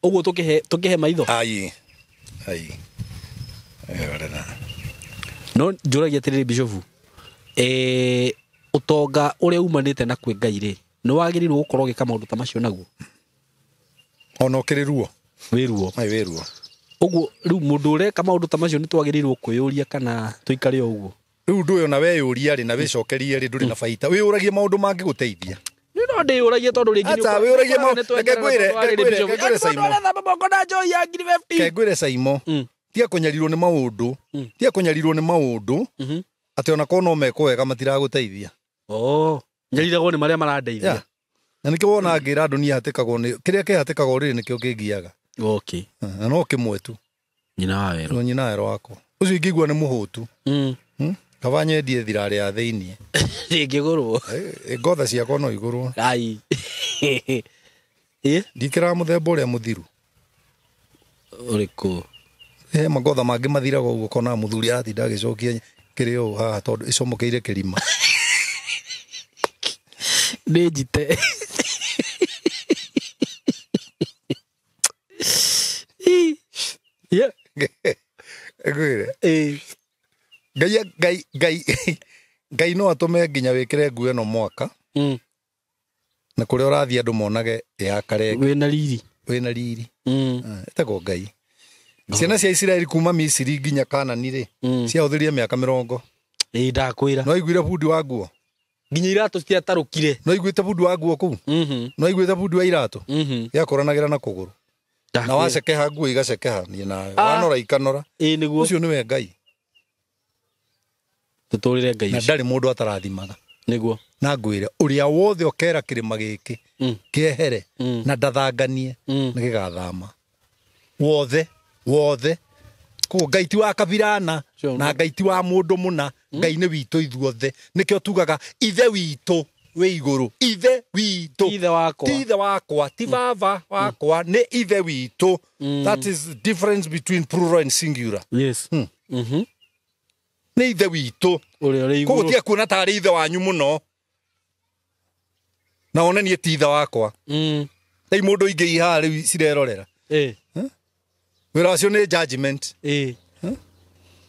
Ũguo tũkĩhe maitho. Ai. Ai. No njũragia atĩrĩrĩ Bishop. Ũtonga ũrĩa umanĩte na kwĩ Ngai rĩ, nĩ wagĩrĩirwo gũkorwo ũgĩka maũndũ ta macio naguo? Ona ũkĩrĩ ruo. Wĩ ruo. Ai wĩ ruo. Ũguo rĩu mũndũ ũreka maũndũ ta macio nĩ twagĩrĩirwo kwĩyũria kana tũikare o ũguo? Rĩu ũndũ ũyũ na weyũria rĩ na wĩcokerie rĩ ndũrĩ na baita. Wĩyũragie maũndũ mangĩgũteithia. Nĩ no ndĩyũragie tondũ rĩngĩ Acha wĩyũragie maũndũ. Reke ngwĩre Saimo. Ũrethamba moko na njohi ya ngiri 15. Reke ngwĩre Saimo. Tiga kũnyarirwo nĩ maũndũ. Tiga kũnyarirwo nĩ maũndũ. Atĩ ona korwo no mekwo wega matiragũteithia. Nyariragwo nĩ marĩa marandeithia. Na nĩkĩo wona ngĩra andũ niĩ hatĩkagwo nĩ kĩrĩa kĩhatĩkagwo rĩrĩ nĩkĩo kĩngiaga. Okay. Na no kĩmwe tu. Nyina wa werũ. No nyina werũ wakwa. Ũcio ingĩigua nĩ mũhũtu. Kaba nyendie thirarĩ ya thĩiniĩ. Ĩngĩgũrwo. Ngotha ciakwa no igũrwo. Ai. Ndikĩraga mũthemba ũrĩa mũthiru. Ũrĩkũ? He mangotha mangĩ mathiraga ũguo kona mũthuri aratinda agĩcokia kĩrĩ ũũ haha tondũ ĩcomokeire kĩrima. Nĩ njite. Yeah. Ngwĩre. Ngai no atũme nginya wĩkĩre nguo ĩno mwaka. Na kũrĩa ũrathiĩ andũ monage ya karenge. Wĩna riri. Wĩna riri. Ĩtagwo Ngai. Ciana cia Isiraeli kuma Misiri nginya Kanani rĩ, ciahũthĩrire mĩaka 40. Ndakwĩra. No aiguire bundi wa nguo. Nginya iratũ citiatarũkire. No aiguĩte bundi wa nguo kũu. No aiguĩte bundi wa iratũ. Gĩakũranagĩra na kũgũrũ. Na wacekeha nguo igacekeha niĩ nawe. Wanora ikanora. Nĩguo. Ũcio nĩwe Ngai. Tũtũrĩre Ngai Na ũcio. ndarĩ mũndũ atarathimaga. Nĩguo. Na ngwĩre ũrĩa wothe ũkera kĩrĩma gĩkĩ kĩehere na ndathanganie nĩ gĩgathama. Wothe wothe. Koguo Ngai ti wa kabirana na Ngai ti wa mũndũ mũna. Ngai nĩ witũ ithuothe. Nĩkĩo tugaga ithe witũ. wĩ igũrũ. Ithe witũ. Ithe wakwa. Ti ithe wakwa, ti baba wakwa, nĩ ithe witũ. That is the difference between plural and singular. Yes. Nĩ ithe witũ. Ũrĩa ũrĩ Koguo igũrũ. tiga kuona tarĩ ithe wanyu mũno. Na one niĩ ti ithe wakwa. Rĩu mũndũ ingĩ ihaha rĩu cirerorera. Wĩra wacio nĩ judgment.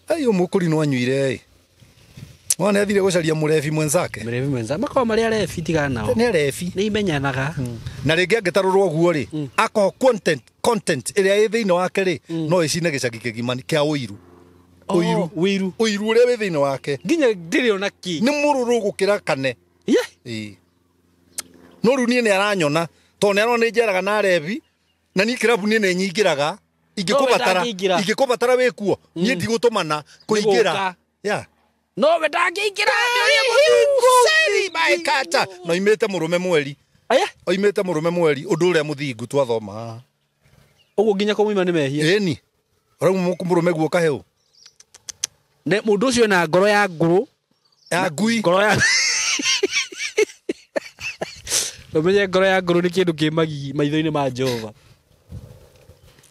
Ai ũmũkũri no anyuire ĩ. Wana athire gũcaria mũrebi mwenzake. Mrevi mwenza makoragwo marĩ arebi tigana nao. Nĩ arebi. Nĩ imenyanaga. Na rĩngĩ angĩtarũrwo ũguo rĩ, akorwo content ĩrĩa ĩ thĩinĩ wake rĩ, no ĩcine gĩcagi kĩgima kĩa ũiru. Ũiru. Ũiru. Ũiru ũrĩa wĩ thĩinĩ wake. Nginya ndĩrĩ ona kĩ. Nĩ mũrũrũ gũkĩra kane. Yeah. Ĩĩ. No rĩu niĩ nĩ aranyona tondũ nĩ arona nĩ njeraga na arebi na niĩ kĩrabu niĩ nĩ nyingĩraga ingĩkũbatara ndangĩingĩra. ingĩkũbatara wĩ kuo niĩ ndigũtũmana kũingĩra. Nĩgũka. Yeah. No we ndangĩingĩra nĩ ũrĩa Seri my kata. Na oimĩte mũrũme mweri. Aya. Oimĩte mũrũme mweri ũndũ ũrĩa mũthingu twathoma haha. Ũguo nginya kũmũima nĩ mehia. Ĩni. Ũrauma mũrũme guo kahĩũ. Ne mũndũ ũcio na ngoro ya ngũrũ. Ya ngui. Ngoro ya Ũmenye ngoro ya ngũrũ nĩ kĩndũ kĩ magigi maitho-inĩ ma Jehova.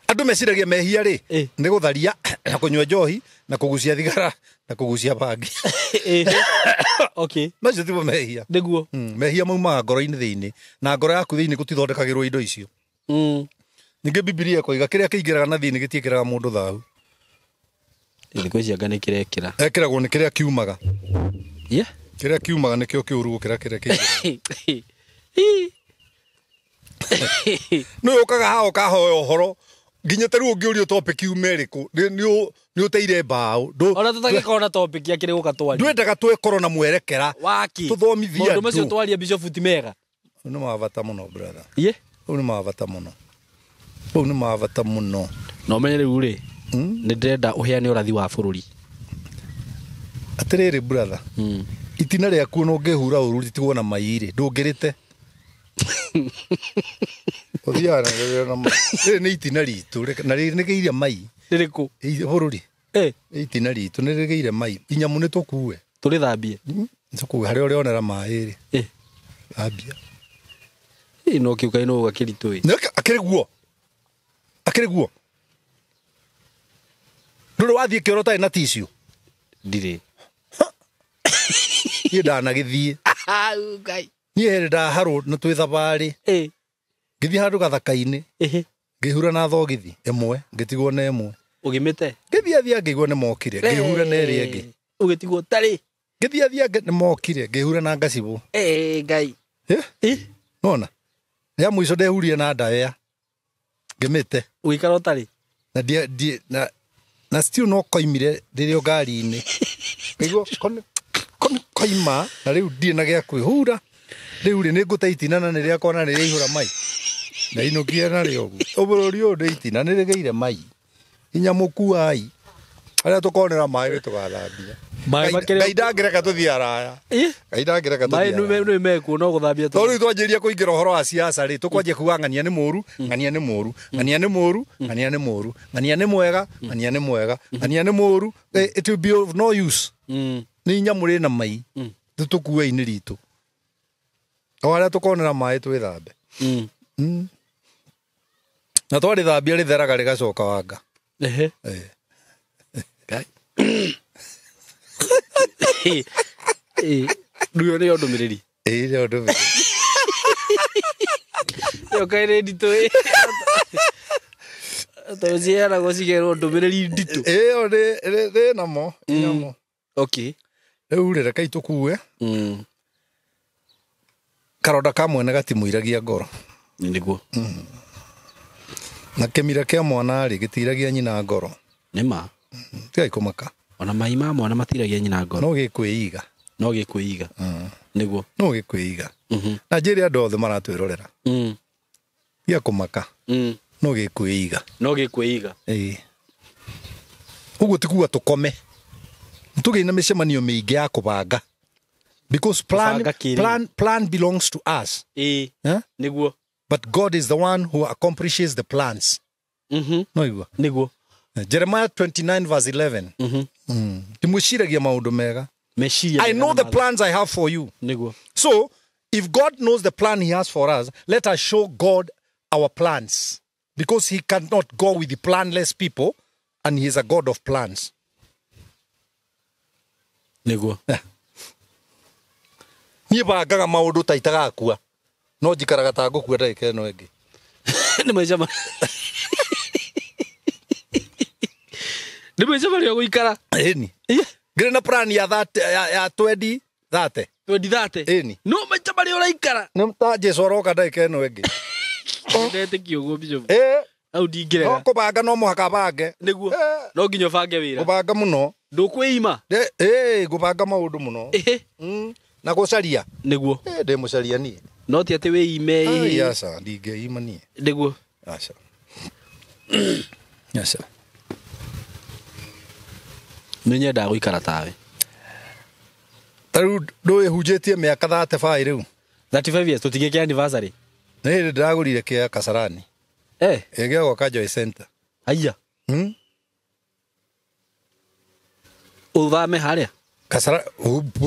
Andũ meciragia mehia rĩ nĩ gũtharia na kũnyua njohi na kũgucia thigara na kũgucia bangi. Okay. Macio timo mehia. Nĩguo. Mehia maumaga ngoro-inĩ thĩinĩ na ngoro yaku thĩinĩ gũtithondekagĩrwo indo icio. Ningĩ Bibilia ĩkoiga kĩrĩa kĩingĩraga na thĩinĩ gĩtiĩkĩraga mũndũ thahu. Thikũ ici anga nĩ kĩrekĩra. Ekĩragwo nĩ kĩrĩa kiumaga. Yeah. Kĩrĩa kiumaga nĩkĩo kĩũru gũkĩra kĩrĩa kĩingĩraga. Nĩ ũkaga haha ũkahoya ũhoro nginya ta rĩu ũngĩũrio topic yume ĩrĩkũ nĩ ũteire mbaũ. Ona tũtangĩkorwo na topic ya kĩrĩa gũka twaria. Ndwendaga twekorwo na mwerekera. Waki. Tũthomithie Maũndũ macio andũ. twaria Bishop ti mega. Nĩ ma bata mũno brother. Ye. Ũũ nĩ ma bata mũno. Ũũ nĩ ma bata mũno. Na ũmenye rĩu rĩ, nĩ ndĩrenda ũheane ũrathi wa bũrũri. Atĩrĩrĩ brother. Itina rĩaku ona ũngĩhura ũru rĩtigwo na mai rĩ, ndũngĩrĩte. Ũthiaga na rĩrĩa na mai. Rĩrĩ nĩ itina ritũ na rĩrĩ nĩgĩire mai. Rĩrĩkũ? Bũrũri. Nĩ itina ritũ nĩ rĩgĩire mai. Inyamũ nĩ tũkue. Tũrĩthambie. Tũkue harĩa ũrĩonera maĩ rĩ. Thambia. No kĩu kaĩ no gakĩritũ ĩ. Akĩrĩ guo. Akĩrĩ guo. Ndũrĩ wathiĩ kĩoro ũtarĩ na tissue? Ndirĩ. Niĩ ndanagĩthiĩ. Ngai. Niĩ hĩndĩ ndaharwo na twĩ thabarĩ. Ngĩthiĩ handũ gathaka-inĩ. Ngĩhura na thogithi ĩmwe, ngĩtigwo na ĩmwe. Ũgĩmĩte? Ngĩthiathia ngĩigua nĩ mokire, ngĩhura na ĩrĩa ĩngĩ. Ũgĩtigwo ũtarĩ? Ngĩthiathia nĩ mokire, ngĩhura na ngacibũ. Ngai. Nona? Ya mũico ndehurire na ndaya. Ngĩmĩte. Ũgĩikara ũtarĩ? Na na still no koimire rĩrĩa ngari-inĩ. Ngĩigua koima na rĩu ndirĩ na gĩa kwĩhura. Rĩu rĩ nĩ ngũte itina na nĩ rĩakwa na nĩ rĩaihũra mai. Na inũkie narĩo ũguo. Bũrũri ũyũ ndĩ itina nĩ rĩgĩire mai. Inya mũkuai. Arĩa tũkonera maĩ nĩ tũgathambia. Ngai ndangĩreka tũthiĩ araya. Ngai ndangĩreka tũthiĩ Maĩ nĩ mekuo no gũthambia. Tondũ rĩu twanjĩrĩria kũingĩra ũhoro wa siasa rĩ, tũkwanjia kuga ng'ania nĩ mũru, ng'ania nĩ mũru, ng'ania nĩ mũru, ng'ania nĩ mũru, ng'ania nĩ mwega, ng'ania nĩ mwega, ng'ania nĩ mũru. It will be of no use. Nĩ inyamũ rĩna mai. Tũkue-inĩ ritũ. O harĩa tũkonera maĩ twĩthambe. Na twarĩthambia rĩtheraga rĩgacoka wanga. Rĩu ĩyo nĩyo ndũmĩrĩri. Ĩĩ nĩyo ndũmĩrĩri. Ĩyo kaĩ nĩ nditũ ĩ. Tondũ ciheanagwo cikerwo ndũmĩrĩri nditũ. Ĩyo nĩ namo. Namo. Okay. Rĩu rĩ rekei tũkue. Karonda ka mwene gatimũiragia ngoro. Nĩguo. Na kĩmira kĩa mwana rĩ gĩtiragia nyina ngoro. Nĩ ma. Tigai kũmaka. Ona mai ma mwana matiragia nyina ngoro. No gĩkwĩiga. No gĩkwĩiga. Nĩguo. No gĩkwĩiga. Na njĩre andũ othe maratwĩrorera. Tiga kũmaka. No gĩkwĩiga. No gĩkwĩiga. Ĩĩ. Ũguo ti kuga tũkome. Tũgĩe na mĩcemanio mĩingĩ ya kũbanga. Because plan belongs to us. Ĩĩ. Nĩguo. But God is the one who accomplishes the plans. No igua. Nĩguo. Jeremiah 29 verse 11. Ndimwĩciragia maũndũ mega. Meciria. I know the plans I have for you. Nĩguo. So If God knows the plan he has for us, let us show God our plans, because he cannot go with the planless people, and he is a God of plans. Nĩguo. Niĩ bangaga maũndũ ta itagakua, no njikaraga ta ngũkua ndagĩka ĩno ĩngĩ. Nĩ maica ma nĩ maica marĩa ũgũikara. Ĩni. Ngĩrĩ na plan ya ya 2030. 2030. Ĩni. No maica marĩa ũraikara. Nĩ ta Jesu aroka ndagĩka ĩno ĩngĩ. Ndetĩkia ũguo bishop. Ĩ. Hau ndingĩrega. No kũbanga no mũhaka bange. Nĩguo. No nginya ũbange wĩra. Kũbanga mũno. Ndũkwĩima. Ĩ, ngũbanga maũndũ mũno. Na gũcaria. Nĩguo. Ndĩ mũcaria niĩ. No ti atĩ wĩime. Ai, aca, ndingĩima niĩ. Nĩguo. Aca. Aca. Nĩ nyendaga gũikara tawe. Ta rĩu ndũĩhunjĩtie mĩaka 35 rĩu. 35 years tũtigĩke anniversary. Nĩ hĩndĩ ndĩragũrire kĩa Kasarani. Eh. Ĩgĩa gwaka Joy Center. Aya. Ũthame harĩa? Kasara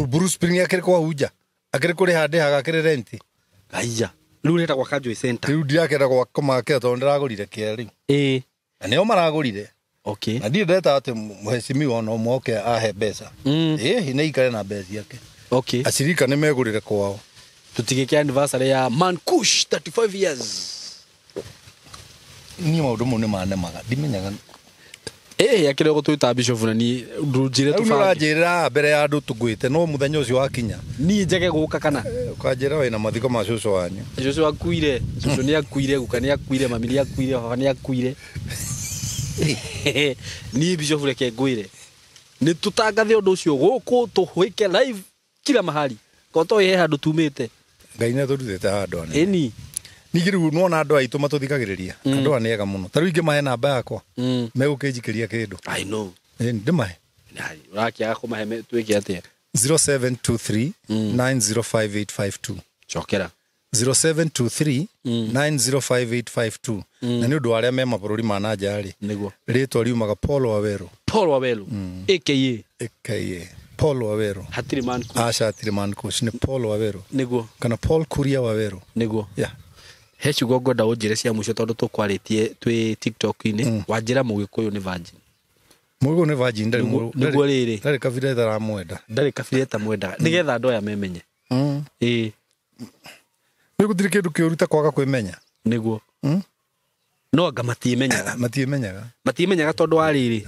Bruce Spring akĩrĩ kwa hunja. Akĩrĩ kũrĩha ndĩhaga akĩrĩ renti. Aya. Rĩu ũrenda gwaka Joy Center. Rĩu ndirakĩenda gwaka kũmakĩra tondũ ndĩragũrire kĩa rĩu. Ĩĩ. Na nĩo maragũrire. Okay. Na ndirĩ ndeta atĩ mheshimiwa ona ũmwe oke ahe mbeca. Ĩĩ, nĩ ikare na mbeca ciake. Okay. Acirika nĩ megũrĩre kwao. Tũtigĩke anniversary ya Mankush 35 years. Niĩ maũndũ mau nĩ manemaga. Ndimenyaga. Ĩĩ, akĩrĩ gũtwĩta bishop na niĩ ndũnjĩre Rĩu tũbange. nĩũranjĩrĩra mbere ya andũ tũngwĩte no mũthenya ũcio wakinya. Niĩ njage gũka kana? Ũkanjĩra wĩna mathiko ma cũcũ wanyu. Cũcũ akuire, cũcũ nĩ akuire, guka nĩ akuire, mami nĩ akuire, baba nĩ akuire. Niĩ bishop reke ngwĩre. Nĩ tũtangathe ũndũ ũcio gũkũ tũhwĩke live kila mahali. Ko to he handũ tumĩte. Ngai nĩ atũrutĩte handũ anene. Ĩni. Ningĩ rĩu nĩwona andũ aitũ matũthikagĩrĩria. Andũ aya nĩ ega mũno. Ta rĩu ingĩmahe namba yakwa, megũkĩnjikĩria kĩndũ. I know. Ĩni, ndĩmahe. Ũrakĩaga kũmahe twĩke atĩa? 0723 905852. Cokera. 0723 905852. Na nĩ ũndũ wa arĩa me mabũrũri ma na nja rĩ. Nĩguo. Rĩtwa riumaga Paul Waweru. Paul Waweru. AKA. AKA Paul Waweru. Hatirĩ man coach. Aca, hatirĩ man coach, nĩ Paul Waweru. Nĩguo. Kana Paul Kuria Waweru. Nĩguo. Yeah. He ciugo ngwenda ũnjĩre cia mũico tondũ tũkwarĩtie twĩ TikTok-inĩ. Wanjĩra Mũgĩkũyũ nĩ virgin. Mũgĩkũyũ nĩ virgin, ndarĩ Nĩguo rĩrĩ. Ndarĩ kabira ĩtaramwenda. Ndarĩ kabira ĩtamwendaga. Nĩgetha andũ aya memenye. Ĩĩ. Rĩu gũtirĩ kĩndũ kĩũru ta kwaga kwĩmenya. Nĩguo. No anga matiĩmenyaga. Matiĩmenyaga. Matiĩmenyaga tondũ wa rĩrĩ.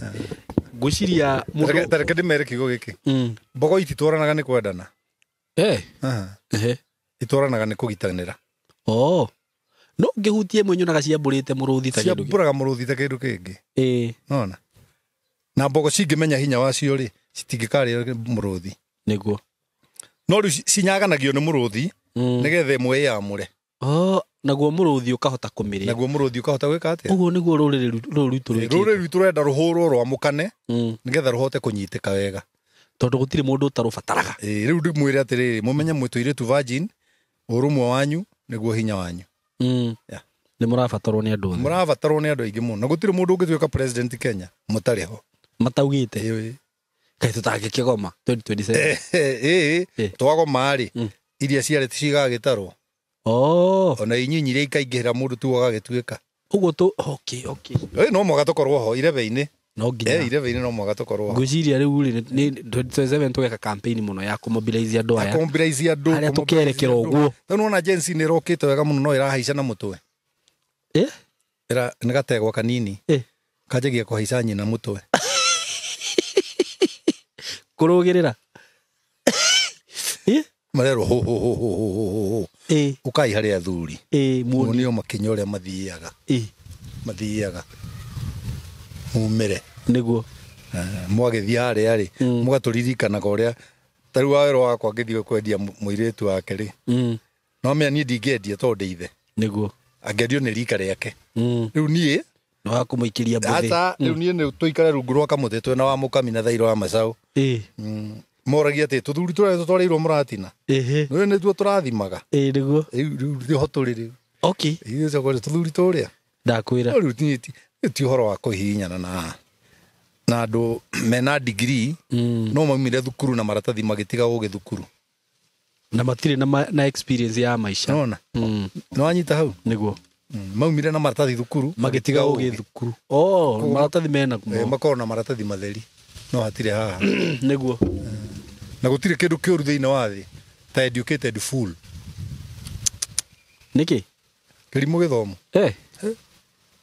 Ngwĩciria mũndũ Ta reke ndĩmere kiugo gĩkĩ. Mbogo ititwaranaga nĩ kwendana. Ehe. Itwaranaga nĩ kũgitanĩra. Oh. No ngĩhutie ĩmwe nyonaga ciambũrĩte mũrũthi ta kĩndũ. Ciambũraga mũrũthi ta kĩndũ kĩngĩ. Ĩĩ. Nona. Na mbogo cingĩmenya hinya wacio rĩ, citingĩkarĩa mũrũthi. Nĩguo. No rĩu cinyaganagio nĩ mũrũthi nĩgetha ĩmwe ĩyamũre. Oh, naguo mũrũthi ũkahota kũmĩrĩa. Naguo mũrũthi ũkahota gwĩka atĩa? Ũguo nĩguo rũrĩrĩ rũrũ rwitũ rwĩkĩte. Rũrĩrĩ rwitũ rũrenda rũhũrwo rwamũkane nĩgetha rũhote kũnyitĩka wega. Tondũ gũtirĩ mũndũ ũtarũbataraga. Ĩĩ, rĩu ndĩmwĩre atĩrĩrĩ, mũmenye mwĩ tũirĩtu virgin, ũrũmwe wanyu nĩguo hinya wanyu. Yeah. Nĩ mũrabatarwo nĩ andũ othe. Mũrabatarwo nĩ andũ aingĩ mũno. Na gũtirĩ mũndũ ũngĩtuĩka president Kenya mũtarĩ ho. Mataugĩte. Ĩĩ. Kaĩ tũtangĩkĩgoma 2027. Ĩĩ, twagoma rĩ, iria ciarĩ cigagĩtarwo. Oh. Ona inyinyi iria ikaingĩhĩra mũndũ tu agagĩtuĩka. Ũguo tũ okay, okay. Ĩĩ, no mũhaka tũkorwo ho irebe-inĩ. No nginya. Irebe-inĩ no mũhaka tũkorwo ho. Ngwĩciria rĩu rĩ, nĩ 2027 tũgeka campaign mũno ya kũmobilize andũ aya. Kũmobilize andũ. Harĩa tũkerekera ũguo. Rĩu nĩwona Gen Z nĩ ĩrokĩte wega mũno no ĩrahaica na mũtwe. Nĩ gategwa kanini. Kanjagia kũhaica nyina mũtwe. Kũrũgĩrĩra. Marerwo hũ hũ hũ hũ hũ hũ hũ. Ũkai harĩ athuri. Muonio makinya ũrĩa mathiaga. Mathiaga. Mumĩre. Nĩguo. Mwagĩthiĩ harĩa rĩ, mũgatũririkanaga ũrĩa ta rĩu Waweru wakwa ngĩthiĩ kwendia mũirĩtu wake rĩ. No menya niĩ ndingĩendia tondũ ndĩ ithe. Nĩguo. Angĩendio nĩ rika rĩake. Rĩu niĩ no wakũmũikĩria mbũthĩ. Aca, rĩu niĩ nĩ tũikare rungu rwa kamũtĩ twĩna wa mũkami na thairũ wa macaũ. Moragia atĩ tũthuri tũrĩa tũtwarĩirwo mũratina. Nĩũĩ nĩtuo tũrathimaga. Ĩĩ, nĩguo. Rĩu nĩho tũrĩ rĩu. Okay. Ithuĩ tũkorwo tũthuri tũrĩa. Ndakwĩra. No rĩu ti ũhoro wa kũhihinyana na andũ mena degree, no maumire thukuru na maratathi magĩtiga ũgĩ thukuru. Na matirĩ na experience ya maica. Nona Mm. nĩwanyita hau. Nĩguo. Maumire na maratathi thukuru Magĩtiga ũgĩ thukuru. Oh, maratathi mena Eh, makorwo na maratathi matheri no hatirĩ haha. Nĩguo. Na gũtirĩ kĩndũ kĩũru thĩinĩ wa thĩ ta educated fool. Nĩkĩ? Kĩrimũ gĩthomo. Eh.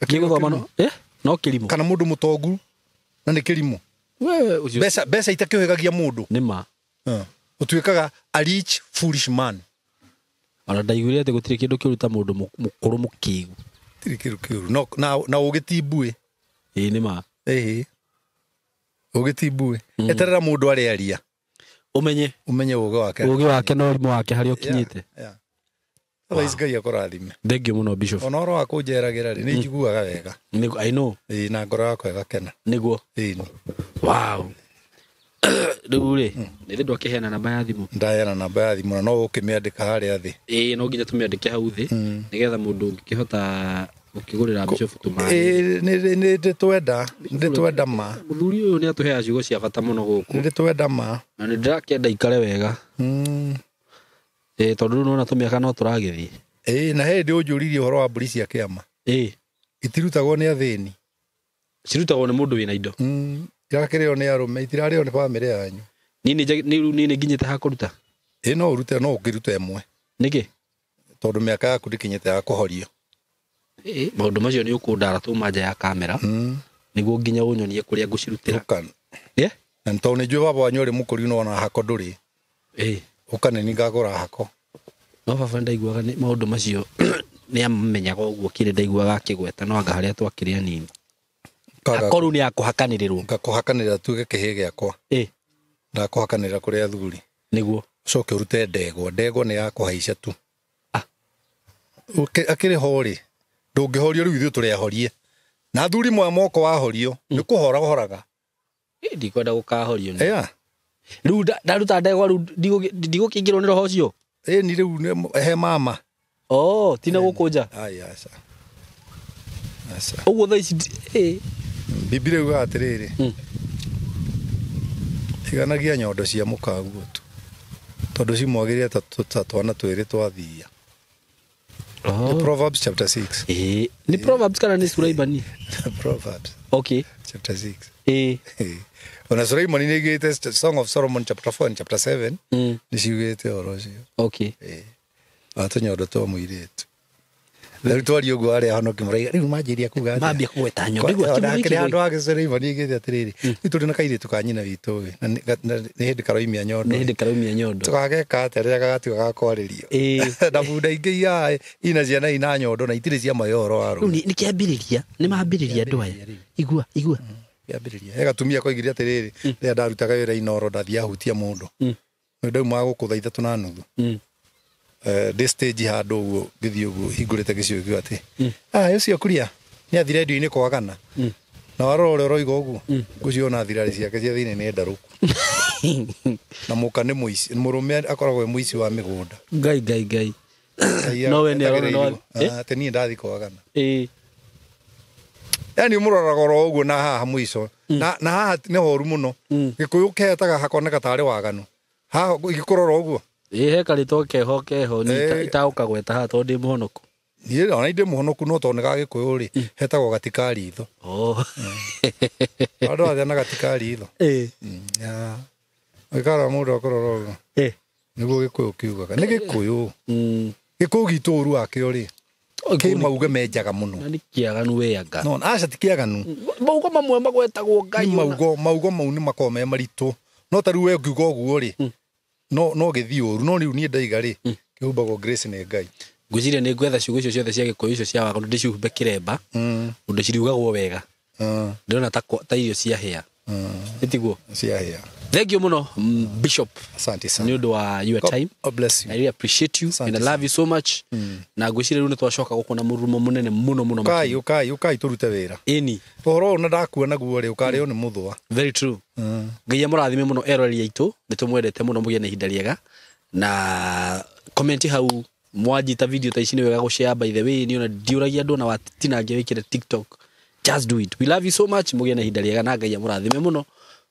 Gĩgũthoma no no kĩrimũ. Kana mũndũ mũtongu na nĩ kĩrimũ. Wewe ũcio. Mbeca itakĩũhĩgagia mũndũ. Nĩ ma. Ũtuĩkaga a rich foolish man. Ona ndaiguire atĩ gũtirĩ kĩndũ kĩũru ta mũndũ mũkũrũ mũkĩgu. Gũtirĩ kĩndũ kĩũru. No, na ũgĩ ti mbuĩ. Ĩĩ nĩ ma. Ĩhĩ. Ũgĩ ti mbuĩ. Eterera mũndũ arĩaria. Ũmenye Ũmenye ũgĩ wake. ũgĩ wake na ũrimũ wake harĩa ũkinyĩte. Yeah. Thaa ici Ngai akũrathime. Thank you mũno Bishop. Ona ũhoro wa kũnjeragĩra rĩ, nĩ njiguaga wega. Nĩguo, I know. Ĩĩ, na ngoro yakwa ĩgakena. Nĩguo. Ĩĩ, nĩ. Wow. Rĩu rĩ, nĩ ndwakĩheana namba ya thimũ. Ndaheana namba ya thimũ na no ũkĩmĩandĩka harĩa thĩ. Ĩĩ no nginya tũmĩandĩke hau thĩ nĩgetha mũndũ ũngĩkĩhota gũkĩgũrĩra Bishop tũmaĩ. Ĩĩ, nĩ ndĩtwenda, nĩ ndĩtwenda ma. Mũthuri ũyũ nĩ atũheaga ciugo cia bata mũno gũkũ. Nĩ ndĩtwenda ma. Na nĩ ndĩrakĩenda ikare wega. Ĩĩ tondũ rĩu nĩwona tũmĩaka no tũragĩthiĩ. Ĩĩ, na he hĩndĩ ũnjũririe ũhoro wa mbũri cia kĩama. Ĩĩ. Itirutagwo nĩ athĩni. Cirutagwo nĩ mũndũ wĩna indo. Irakĩrĩo nĩ arũme, itirarĩo nĩ bamĩrĩ yanyu. Niĩ nĩ nginyĩte ha kũruta. Ĩĩ, no ũrute, no ũngĩruta ĩmwe. Nĩkĩ? Tondũ mĩaka yaku ndĩkinyĩte ya kũhorio. Ĩĩ, maũndũ macio nĩ ũkũndara tuma nja ya kamera. Nĩguo nginya ũnyonie kũrĩa ngũcirutĩra. Ũka. Ĩĩ? Na tondũ nĩ njũĩ baba wanyu arĩ mũkũri no ona hako ndũrĩ. Ĩĩ. Ũka nĩ niĩ ngagũra hako. No baba ndaiguaga nĩ maũndũ macio nĩ amenyaga ũguo kĩrĩ ndaiguaga akĩgweta no anga harĩa twakĩrĩ anini. Hako rĩu nĩ ya kũhakanĩrĩrwo. Ngakũhakanĩrĩra tuĩke kĩhĩ gĩakwa. Ĩĩ. Ndakũhakanĩrĩra kũrĩ athuri. Nĩguo. Ũcoke ũrute ndegwa. Ndegwa nĩ ya kũhaica tu. Ah. Akĩrĩ ho rĩ, ndũngĩhorio rĩu ithuĩ tũrĩ ahorie. Na athuri moya moko wahorio, nĩ kũhora ũhoraga. Ĩĩ, ndikwenda gũkahorio nĩ. Ĩya. Rĩu ndaruta ndegwa rĩu ndigũkĩingĩrwo nĩ roho ũcio. Ĩĩ, ni rĩu he mama. Oh, tina gũkũ nja. Ai, aca. Aca. Ũguo thaa ici ĩĩ. Bibilia yugaga atĩrĩrĩ, iganagia nyondo cia mũkaguo tu. Tondũ cimwagĩrĩire ta twana twĩrĩ twa thiia. Oh. Proverbs chapter 6. Ĩĩ, nĩ Proverbs kana nĩ Sulaimani? Proverbs Okay. chapter 6. Ĩĩ. Ona Sulaimani nĩ aigĩte Song of Solomon chapter 4 and chapter 7. Nĩ ciugĩte ũhoro ũcio. Okay. Ĩĩ. Wa tũnyondo twa mũirĩtu. Rĩu twaria ũguo arĩa ahonoki maraiga rĩu manjĩria kuga atĩa? Mambia kũgweta nyondo. Igua, Akĩrĩ handũ hake Sulaimani aigĩte atĩrĩrĩ, rĩu tũrĩ na kairĩtu ka nyina witũ ĩ, na nĩ hĩndĩ karoimia nyondo. Nĩ hĩndĩ karaumia nyondo. Tũgageka atĩa rĩrĩa gagatuĩka ga kwarĩrio? Ĩĩ. Na bunda ingĩ ia ina ciana ina nyondo na itirĩ ciamahe ũhoro wa Rĩu rũme. nĩ kĩambĩrĩria, nĩ mambĩrĩria andũ aya. Igua, igua. Kĩambĩrĩria. He gatumia koigire atĩrĩrĩ, rĩrĩa ndarutaga wĩra Inooro ndathiaga hutia mũndũ. Nĩ ndaumaga gũkũ thaa 3:30. Ndĩ stage handũ ũguo ngĩthiĩ ũguo hingũrĩte gĩcigo kiuga atĩ, ah, ũcio kuria nĩ athire redio-inĩ kwagana. Na warora ũrĩa ũroiga ũguo, ngũciona thirarĩ ciake cia thĩinĩ nĩ ndarũku. Na mũka nĩ mũici, mũrũme akoragwo e mũici wa mĩgũnda. Ngai ngai ngai. No we nĩ arona no Atĩ niĩ ndathiĩ kwagana. Ĩĩ. Yaani ũmũroraga oro ũguo na haha mũico. Na haha nĩ horu mũno. Gĩkũyũ kehetaga hakoneka tarĩ waganu. Haha igĩkũrora ũguo. Ĩĩ, he karĩtwa keho keho nĩ itaũkagweta haha tondũ ndĩ mũhonoku. Niĩ ona ndĩ mũhonoku no tondũ nĩ ga Gĩkũyũ rĩ, hetagwo gati ka ritho. Oh. Andũ othe na gati ka ritho. Ĩĩ. Ũikara mũndũ akũrora ũguo. Ĩĩ. Nĩguo Gĩkũyũ kiugaga. Nĩ Gĩkũyũ. Gĩkũyũ gitũ ũru wakĩo rĩ, kĩ mauge menjaga mũno. Na nĩ kĩaganu we anga. No, aca ti kĩaganu. Maugo mamwe magwetagwo Ngai. Nĩ maugo mau nĩ makoragwo me maritũ. No ta rĩu we ũngiuga ũguo rĩ, no gĩthiĩ ũru. No rĩu niĩ ndaiga rĩ, kĩhumbagwo grace nĩ Ngai. Ngwĩciria nĩ ngwetha ciugo icio ciothe cia Gĩkũyũ icio cia waganu ndĩcihumbe kĩremba ũndũ ciriugagwo wega. Ndĩrona ta irio cia hĩa. Ĩtiguo? Cia hĩa. Thank you mũno Bishop. Asante sana. Nĩ ũndũ wa your time. God bless you. I really appreciate you Asante and I love you so much. Na ngwĩciria rĩu nĩ twacoka gũkũ na mũrurumo mũnene mũno mũno. Ũkai, ũkai, ũkai tũrute wĩra. Ĩni. Ũhoro ũyũ na ndakua naguo rĩ, ũkarĩo nĩ mũthũa. Very true. Ngai amũrathime mũno eroreri aitũ, nĩ tũmwendete mũno, mũgĩe na ihinda rĩega. Na comment hau mwanjita video ta ici nĩ wega gũshare, by the way, niĩ ona ndiũragia andũ ona watinangia wĩkĩre TikTok. Just do it. We love you so much. Mũgĩe na ihinda rĩega na Ngai amũrathime mũno.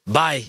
Bye.